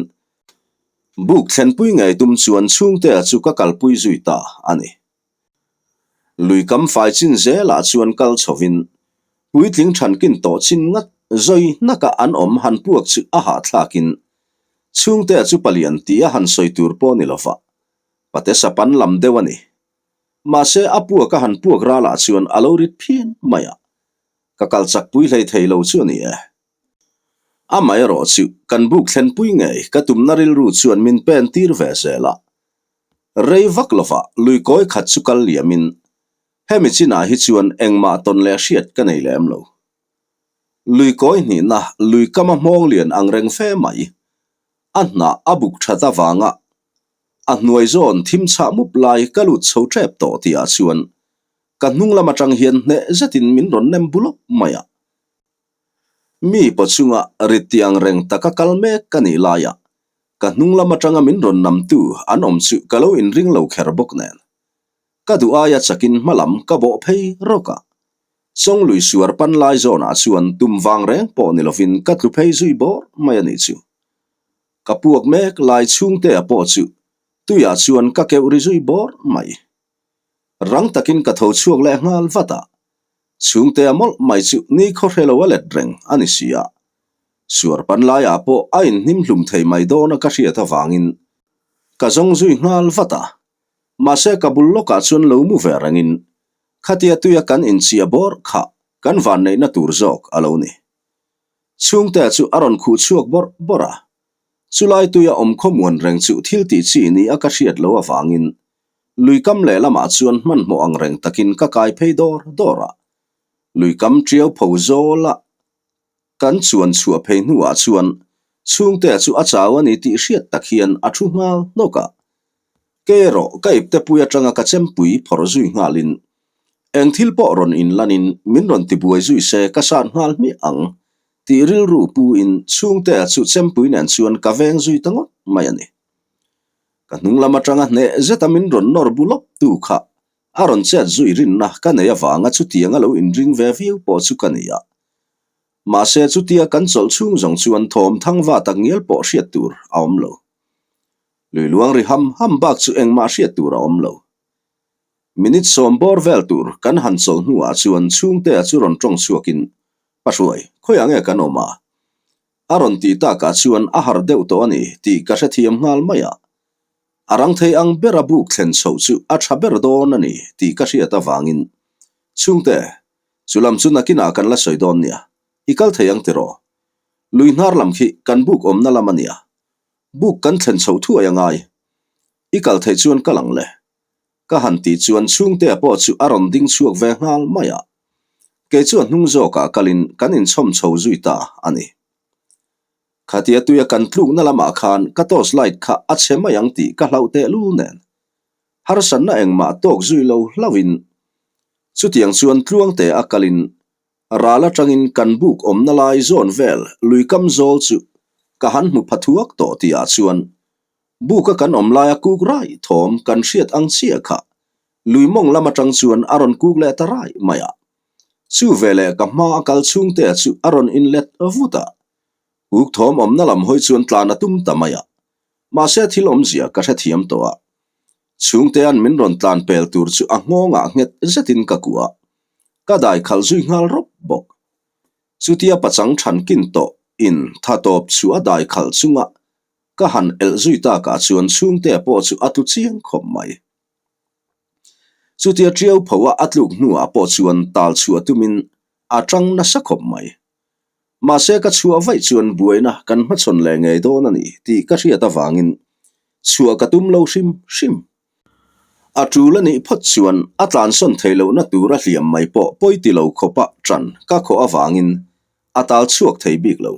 buk thlenpui ngei tum chuan chhungtea chu ka kalpui zui ta a ni. Lui kam fai chin zelah chuan kal chhovin puitling thankin tawh chin ngat zawi hnaka an awm han puak chu a hahthlakin chhungtea chu palian tih a han sawi tur pawh ni lova pate sapan lam deuh a ni. Mahse a puak a han puak ralah chuan a lo rit phian mai a, ka kal chak pui hlei thei lo chu a ni e. Amaherawh chu kan buk thlenpui ngei ka tumna rilru chuan min pen tir ve zel a, Rei vak lovah lui kawi khat chu kal liamin hemi chinah hi chuan engmah tawn leh hriat ka nei lem lo. Lui kawi hnihna lui kama hmawng lian ang reng fe mai. A hnah a buk that avanga a hnuai zawn thim chhah mup lai ka lut chho tep tawh tihah chuan ka hnung lam atang hian hneh zetin min rawn nem bu lawp mai a. Mi pawchunga rit ti ang reng taka kal mek ka nih laiah Ka hnung lam atanga min rawn namtu an awm chu ka lo inring lo kher bawk nen. Ka duh aia chakin hma lam ka bawh phei rawk a. Chawng lui suar pan lai zawnah chuan tum vang reng pawh ni lovin ka tlu phei zui bawr mai a nih chu. Ka puak mek lai chhungtea pawh chu tuiah chuan ka keuh ri zui bawr mai. Rang takin ka tho chhuak leh nghal vat a, chhungtea mawlh mai chu ni khaw hre lo a let reng a ni si a. Suar pan laiah pawh a inhnim hlum thei mai dawn a ka hriat avangin ka zawng zui nghal vat a, mahse ka bul lawkah chuan lo mu ve rengin khatia tuia kan inchhia bawr kha kan vanneihna tur zawk a lo ni. Chhungtea chu a rawn khuh chhuak bawrh bawrh a, chulai tuia awm khawmuan reng chu thil tih chi ni a ka hriat loh avangin lui kam lehlamah chuan hmanhmawh ang reng takin ka kai phei dawr dawr a, lui kam tiau pho zawl a Kan chuan chhuah phei hnuah chuan chhungtea chu a chau a ni tih hriat tak hian a thu nghal hnawk a. Kei erawh ka iptepui atanga ka chempui phawrh zui nghalin eng thil pawh rawn inlanin min rawn tibuai zui se ka sat nghal hmiah ang tih rilru puin chhungtea chu chempui nen chuan ka veng zui ta ngawt mai a ni. Ka hnung lam atanga hneh zeta min rawn nawr bu lawp tu kha a rawn chet zui rinna ka nei avanga chutiang a lo inring ve viau pawh chu ka ni a. Mahse chutia kan chawlh chhung zawng chuan thawm thang va tak ngial pawh hriat tur a awm lo. Lui luang ri ham ham bak chu engmah hriat tur a awm lo. Minute sawm bawr vel tur kan han chawlh hnuah chuan chhungtea chu rawn tawng chhuakin, Pahruai, khawiah nge kan awm a? A rawn tih takah chuan a harh deuh tawh a ni tih ka hrethiam nghal mai a. A rang thei ang bera buk thlen chhoh chu a tha ber dawn a ni tih ka hriat avangin, Chhungte, Chu lam chu nakinah kan la sawi dawn nia, i kal thei ang tiraw? Lui hnar lam khi kan buk awmna lam a nia, buk kan thlen chhoh thuai a ngai. I kal theih chuan kal ang le. Ka han tih chuan chhungtea pawh chu a rawn ding chhuak ve nghal mai a. Kei chu a hnung zawkah kalin kan inchhawm chho zui ta a ni. Khatia tuia kan tlukna lamah khan ka torch light kha a chhe mai ang tih ka hlauh tehlul nen. Harsatna engmah tawk zui lo hlauhin chutiang chuan tluangte a kalin ral atangin kan buk awmna lai zawn vel lui kam zawl chu ka han hmu pha thuak tawh tihah chuan buka kan awm laia kuk rai thawm kan hriat ang chiah kha lui mawng lam atang chuan a rawn kuk leh ta rai mai a. Chu veleh ka hma a kal chhungtea chu a rawn inlet vut a, kuk thawm awmna lam hawi chuan tlan a tum ta mai a. Mahse thil awmzia ka hrethiam tawh a, chhungtea'n min rawn tlan pel tur chu a nghawngah nghet zetin ka kuah a, ka dai khalh zui nghal rawp bawk. Chutia pachang than kin tawh in tha tawp chu a dai khalh chunga ka han elh zui takah chuan chhungtea pawh chu a tlu chiang khawp mai. Chutia tiau pho a a tluk hnuah pawh chuan tal chhuah tumin a tang nasa khawp mai. Mahse ka chhuah vaih chuan buaina kan hmachhawn leh ngei dawn a ni tih ka hriat avangin. Chhuah ka tum lo hrim hrim. A tul a nih phawt chuan a tlansawn theih lohna tur a hliam mai pawh pawi ti lo khawpa ṭan ka khawh avangin a tal chhuak thei bik lo.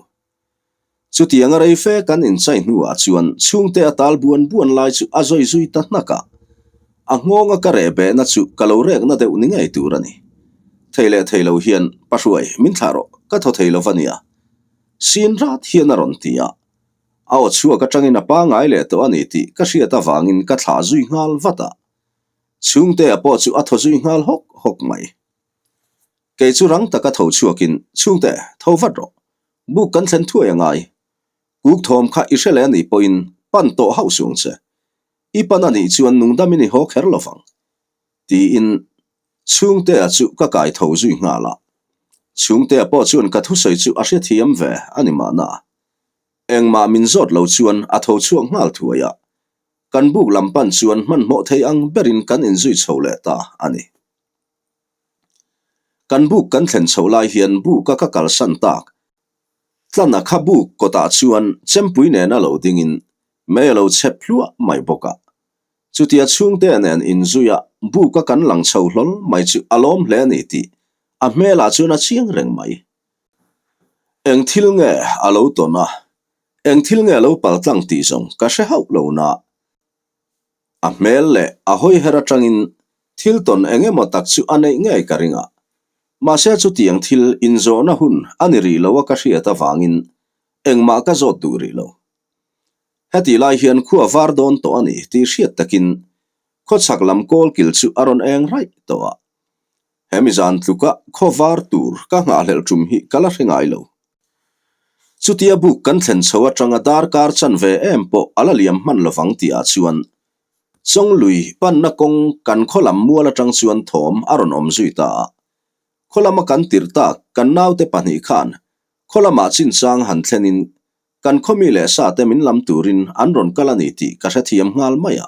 Chutiang a rei fe kan inchai hnuah chuan chhungte a tal buan buan lai chu a zawi zui ta hnak a, a nghawnga ka reh behna chu ka lo rekna deuh ni ngei tur a ni. Thei leh thei lo hian, Pahruai, min thlah rawh, ka thaw thei lo va nia. Sin rat hian a rawn ti a. A aw chhuak atangin a pangai leh tawh a ni tih ka hriat avangin ka thlah zui nghal vat a. Chhungtea pawh chu a thaw zui nghal hawk hawk mai. Kei chu rang taka tho chhuakin, Chhungte, tho vat rawh. Buk kan thlen thuai a ngai. Kuk thawm kha i hre leh a nih pawhin pan tawh hauh suang che. I pan a nih chuan nungdamin i haw kher lo vang. Tiin Chhungtea chu ka kai tho zui nghal a. Chhungtea pawh chuan ka thusawi chu a hrethiam ve a ni mahna. Engmah min zawt lo chuan a tho chhuak nghal thuai a. Kan buk lam pan chuan hmanhmawh thei ang berin kan inzui chho leh ta a ni. Kan buk kan thlen chhoh lai hian buka ka kalsan tak. Tlana kha buk kawtah chuan chempui nena lo dingin mei a lo chep hluah mai bawk a. Chutia chhungte nen inzui a buka kan lang chho hlawl mai chu a lawm hle a ni tih a hmelah chuan a chiang reng mai. Eng thil nge a lo tawn a, eng thil nge a lo paltlang tih zawng ka hre hauh lo na. A hmel leh a hawiher atangin thil tawn eng emaw tak chu a neih ngei ka ring a. Mahse chutiang thil inzawhna hun a ni rih lo a ka hriat avangin engmah ka zawt duh rih lo. Hetih lai hian khua var dawn tawh a ni tih hriat takin khawchhak lam kawlkil chu a rawn eng raih tawh a. Hemi zan tluka khaw var tur ka nghahhlelh tum hi ka la hre ngai lo. Chutia buk kan thlen chho atanga darkar chan ve em pawh a la liam hman lovang tihah chuan Chawnglui panna kawng kan khaw lam mual atang chuan thawm a rawn awm zui ta a. Khaw lama kan tirh tak kan naute pahnih khan khaw lamah chinchang han thlenin kan khawmi leh sate min lam turin an rawn kal a ni tih ka hrethiam nghal mai a.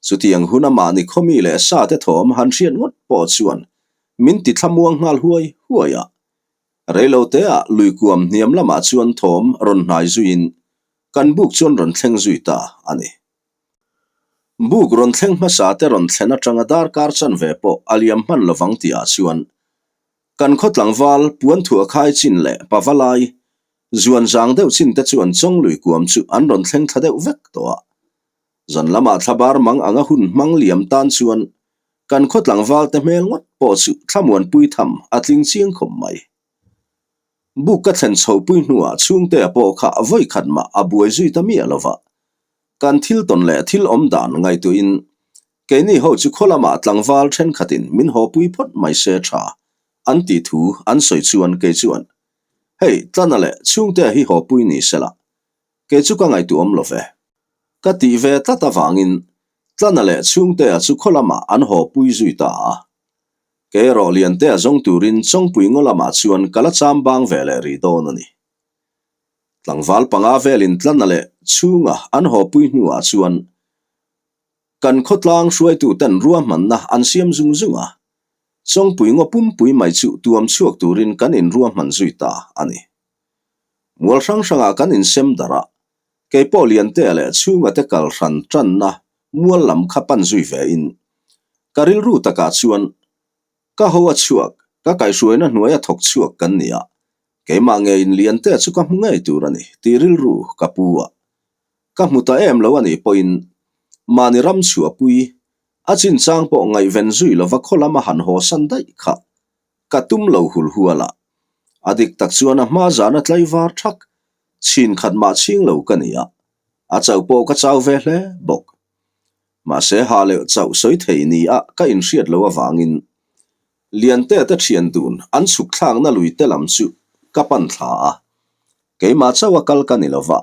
Chutiang hun a mahni khawmi leh sate thawm han hriat ngawt pawh chuan min ti thlamuang nghal huai huai a. Reiloteah luikuam hniam lamah chuan thawm rawn hnai zuiin kan buk chuan rawn thleng zui ta a ni. Buk rawn thleng hmasa te rawn thlen atanga darkar chanve pawh a liam hman lovang tihah chuan kan khaw tlangval puanthuah khai chin leh pavalai zuan zang deuh chin te chuan chawnglui kuam chu an rawn thleng thla deuh vek tawh a. Zan lamah thlabar mang anga hun hmang liam tan chuan kan khaw tlangval te hmel ngawt pawh chu thlamuanpui tham a tling chiang khawp mai. Buk ka thlen chhopui hnuah chhungtea pawh kha vawi khat mah a buai zui ta miah lo va. Kan thil tawn leh thil awm dan ngaihtuahin keini ho chu khaw lamah tlangval thenkhatin min hawpui phawt mai se tha an tih thu an sawi chuan kei chuan hei Tlana leh chhungtea hi hawpui ni sela Kei chu ka ngaihtuah awm lo ve. Ka tih ve tlat avangin Tlana leh Chhungtea chu khaw lamah an haw pui zui ta a. Kei erawh Liantea zawng turin Chawngpui ngaw lamah chuan ka la cham bang ve leh rih dawn a ni. Tlangval panga velin Tlana leh Chhunga an haw pui hnuah chuan kan khawtlang hruaituten ruahmanna an siam zung zung a. Chawngpui ngaw pumpui mai chu tuam chhuak turin kan inruahman zui ta a ni. Mual hrang hrangah kan insem darh a, kei pawh Liantea leh Chhunga te kal hran tanna mual lam kha pan zui ve in ka rilru takah chuan ka ho a chhuak, ka kaihhruaina hnuaia thawk chhuak kan ni a, keimah ngeiin Liantea chu ka hmu ngei tur a ni tih rilru ka pu a. Ka hmu ta em lo a nih pawhin mahni ram chhuahpui a chinchang pawh ngaihven zui lova khaw lama han haw san daih kha Ka tum lo hul hual a, a dik tak chuan a hma zana tlaivar thak, chhin khat mah chhing lo ka ni a, a chauh pawh ka chau ve hle bawk. Mahse ha leh chauh sawi thei ni a ka inhriat lo avangin Liantea te thian dun an chhuk thlakna lui te lam chu ka pan thla a, keimah chauh a kal ka ni lova,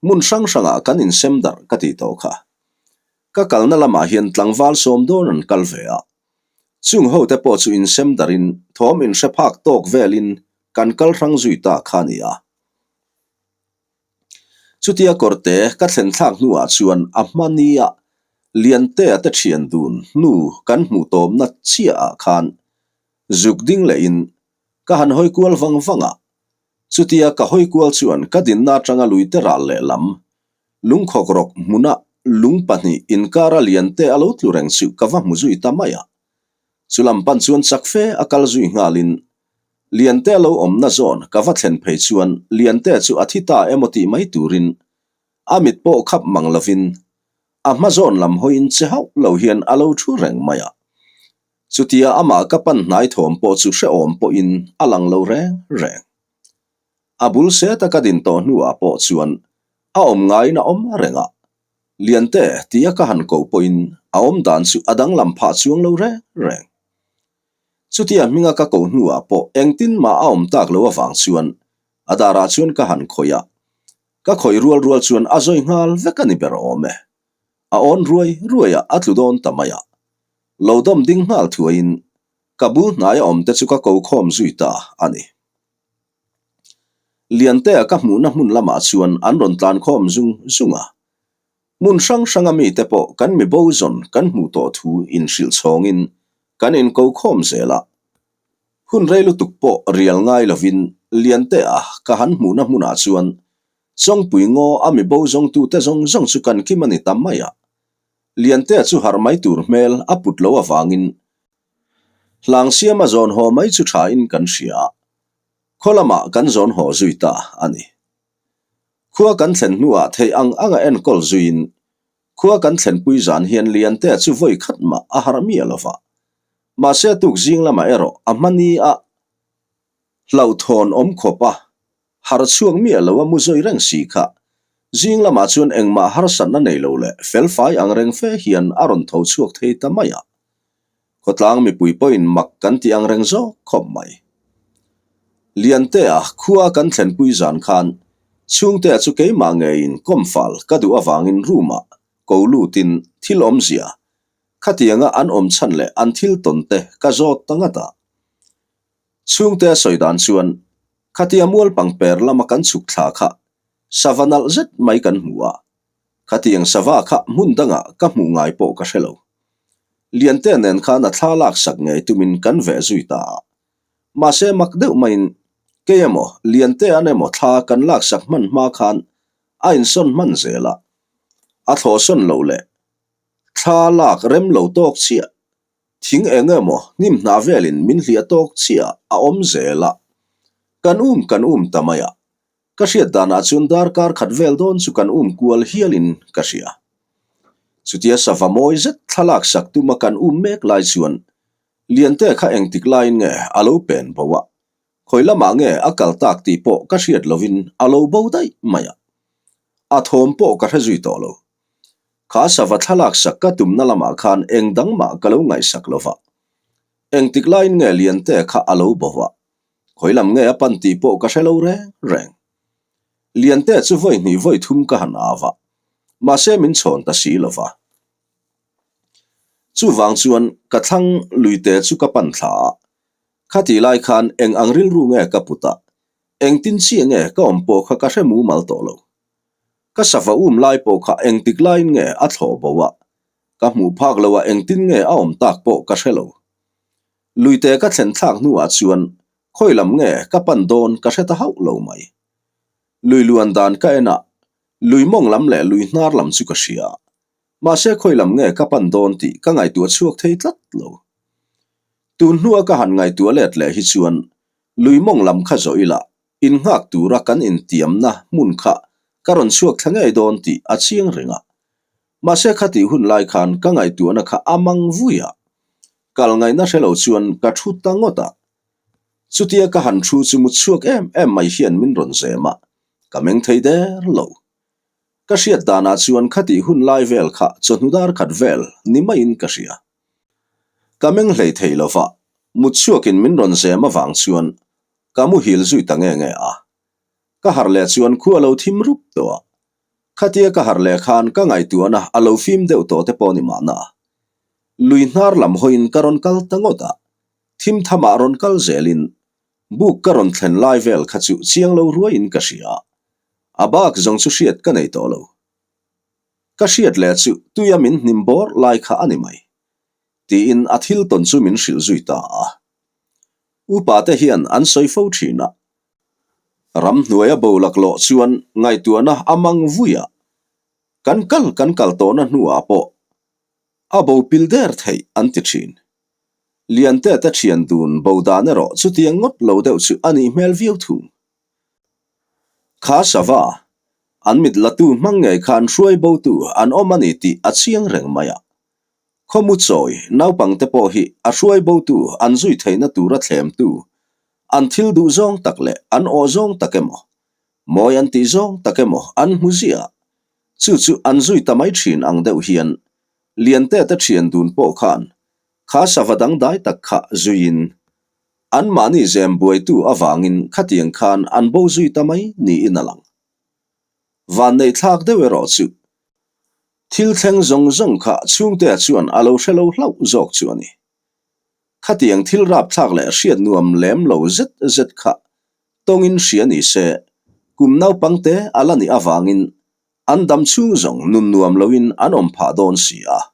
hmun hrang hrangah kan insem darh ka tih tawh kha. Ka kalna lamah hian tlangval sawm dawn an kal ve a, Chung hote pawh chu insem darin thawm inhre phak tawk velin kan kal hrang zui ta kha a ni a. Chutia kawrte ka thlen thlak hnuah chuan a hma nia Liantea te thian dun hnu kan hmuh tawmna chiahah khan zuk ding lehin ka han hawi kual vang vang a. Chutia ka hawi kual chuan ka dinna atanga luite ral lehlam. Lungkhawk rawk hmuna lung pahnih inkara Liante a lo tlu reng chu ka va hmu zui ta mai a. Chu lam pan chuan chak fe a kal zui nghalin Liante a lo awmna zawn ka va thlen phei chuan Liante chu a thi ta emaw tih mai turin a mit pawh khap mang lovin a hma zawn lam hawiin che hauh lo hian a lo thu reng mai a. Chutia amah ka pan hnai thawm pawh chu hrehawm pawhin a lang lo reng reng. A bul seta ka din tawh hnuah pawh chuan a awm ngaiin a awm reng a, Liante tia ka han ko pawhin a awm dan chu a danglam phah chuang lo reng reng. Chutia hminga ka ko hnuah pawh engtin mah a awm tak lo avang chuan a darah chuan ka han khawih a, ka khawih rual rual chuan a zawi nghal vek a ni ber awm e. A awn ruai ruai a, a tlu dawn ta mai a. Lo dawm ding nghal thuaiin ka bul hnaia awm te chu ka ko khawm zui ta a ni. Liantea ka hmuhna hmun lamah chuan an rawn tlan khawm zung zung a. Hmun hrang hranga mite pawh kan mi bo zawn kan hmuh tawh thu inhrilh chhawngin kan inko khawm zel a. Hun rei lutuk pawh rial ngai lovin Liantea ka han hmuhna hmunah chuan Chawngpui ngaw a mi bo zawngtute zawng zawng chu kan kim a ni ta mai a. Liantea chu harh mai tur hmel a put lo avangin Hlang siama zawn haw mai chu thain kan hria a, khaw lamah kan zawn haw zui ta a ni. Khua kan thlen hnuah theih ang anga enkawl zuiin khua kan thlenpui zan hian Liantea chu vawi khat mah a harh miah lo va. Mahse a tuk zing lamah erawh a hmani a hlauhthawn awm khawp a, Harh chhuak miah lo a mu zawi reng si kha. Zing lamah chuan engmah harsatna nei lo leh felfai ang reng fe hian a rawn tho chhuak thei ta mai a. Khawtlang mipui pawhin mak kan ti ang reng zawk khawp mai. Liantea khua kan thlenpui zan khan chhungtea chu keimah ngeiin kawmfal ka duh avangin room-ah ko lutin thil awmzia khatianga an awm chhan leh an thil tawn te ka zawt ta ngat a. Chhungte a sawi dan chuan, Khatia mual pangper lama kan chhuk thla kha sava nalh zet mai kan hmu a, khatiang sava kha hmun dangah ka hmuh ngai pawh ka hre lo. Liantea nen khan a thla laksak ngei tumin kan veh zui ta a. Mahse mak deuh maiin kei emaw Liantea'n emaw thla kan laksak hman hma khan a insawn hman zel a, a thlawhsawn loh leh thla lak rem lo tawk chiah Thing eng emaw hnim hnah velin min hliah tawk chiah a awm zel a, kan um kan um ta mai a, ka hriat danah chuan darkar khat vel dawn chu kan um kual hialin ka hria. Chutia sava mawi zet thlalak sak tuma kan um mek lai chuan Liante kha engtik laiin nge a lo pen bo a, Khawi lamah nge a kal tak tih pawh ka hriat lovin a lo bo daih mai a. A thawm pawh ka hre zui tawh lo. Kha sava thlalak sak ka tumna lamah khan eng dang mah ka lo ngaihsak lo va. Engtik laiin nge Liante kha a lo bo a, khawi lam nge a pan tih pawh ka hre lo reng reng. Liante chu vawi hnih vawi thum ka han au a, mahse min chhawn ta si lo va. Chuvang chuan ka thlang luite chu ka pan thla a, Khatih lai khan eng ang rilru nge ka put a, engtin chiah nge ka awm pawh kha ka hre mumal tawh lo. Ka sava um lai pawh kha engtik laiin nge a thlawh bo a, ka hmuh phak lo a engtin nge a awm tak pawh ka hre lo. Luite ka thlen thlak hnuah chuan khawi lam nge ka pan dawn ka hre ta hauh lo mai. Lui luan dan ka en a, lui mawng lam leh lui hnar lam chu ka hria. Mahse khawi lam nge ka pan dawn tih ka ngaihtuah chhuak thei tlat lo. Tun hnua ka han ngaihtuah let leh hi chuan lui mawng lam kha zawh ila innghak tura kan intiamna hmun kha ka rawn chhuak thla ngei dawn tih a chiang reng a. Mahse khatih hun lai khan ka ngaihtuahna kha a mang vui a. Kal ngaihna hre lo chuan ka thu ta ngawt a. Chutia ka han thu chu mut chhuak em em mai hian min rawn zem a, ka meng thei der lo. Ka hriat danah chuan khatih hun lai vel kha chawhnu dar khat vel ni maiin ka hria. Ka meng hlei thei lo va, mut chhuakin min rawn zem avang chuan ka muhil zui ta nge nge a. Ka harh leh chuan khu a lo thim rup tawh a. Khatia ka harh leh khan ka ngaihtuahna a lo fim deuh tawh te pawh ni mahna. Lui hnar lam hawiin ka rawn kal ta ngawt a, thim thamah rawn kal zelin buk ka rawn thlen lai vel kha chu chiang lo ruaiin ka hria. A bak zawng chu hriat ka nei tawh lo. Ka hriat leh chu tuia min hnim bawr lai kha a ni mai. Tiin a thil tawn chu min hrilh zui ta a. Upa te hian an sawi fo thin a. Ramhnuaia bo laklawh chuan ngaihtuahna a mang vui a. Kan kal kan kal tawhna hnuah pawh a bo pil der theih an ti thin. Liante te thian dun bo dan erawh chutiang ngawt lo deuh chu a nih hmel viau thung. Kha sava, an mit latu hmang ngei khan hruai botu an awm a ni tih a chiang reng mai a. Khawmu chawi naupangte pawh hi a hruai botu an zui theihna tura thlemtu, an thil duh zawng tak leh an awh zawng tak emaw, mawi an tih zawng tak emaw an hmu ziah. Chu chu an zui ta mai thin ang deuh hian Liante te thian dun pawh khan kha sava dangdai tak kha zuiin anmahni zem buaitu avangin khatiang khan an bo zui ta mai niin a lang. Vanneih thlak deuh erawh chu thil thleng zawng zawng kha chhungtea chuan a lo hre lo hlauh zawk chu a ni. Khatiang thil rapthlak leh hriat nuam lem lo zet zet kha tawngin hria ni se, kum naupangte a la nih avangin an dam chhung zawng nun nuam loin an awm phah dawn si a.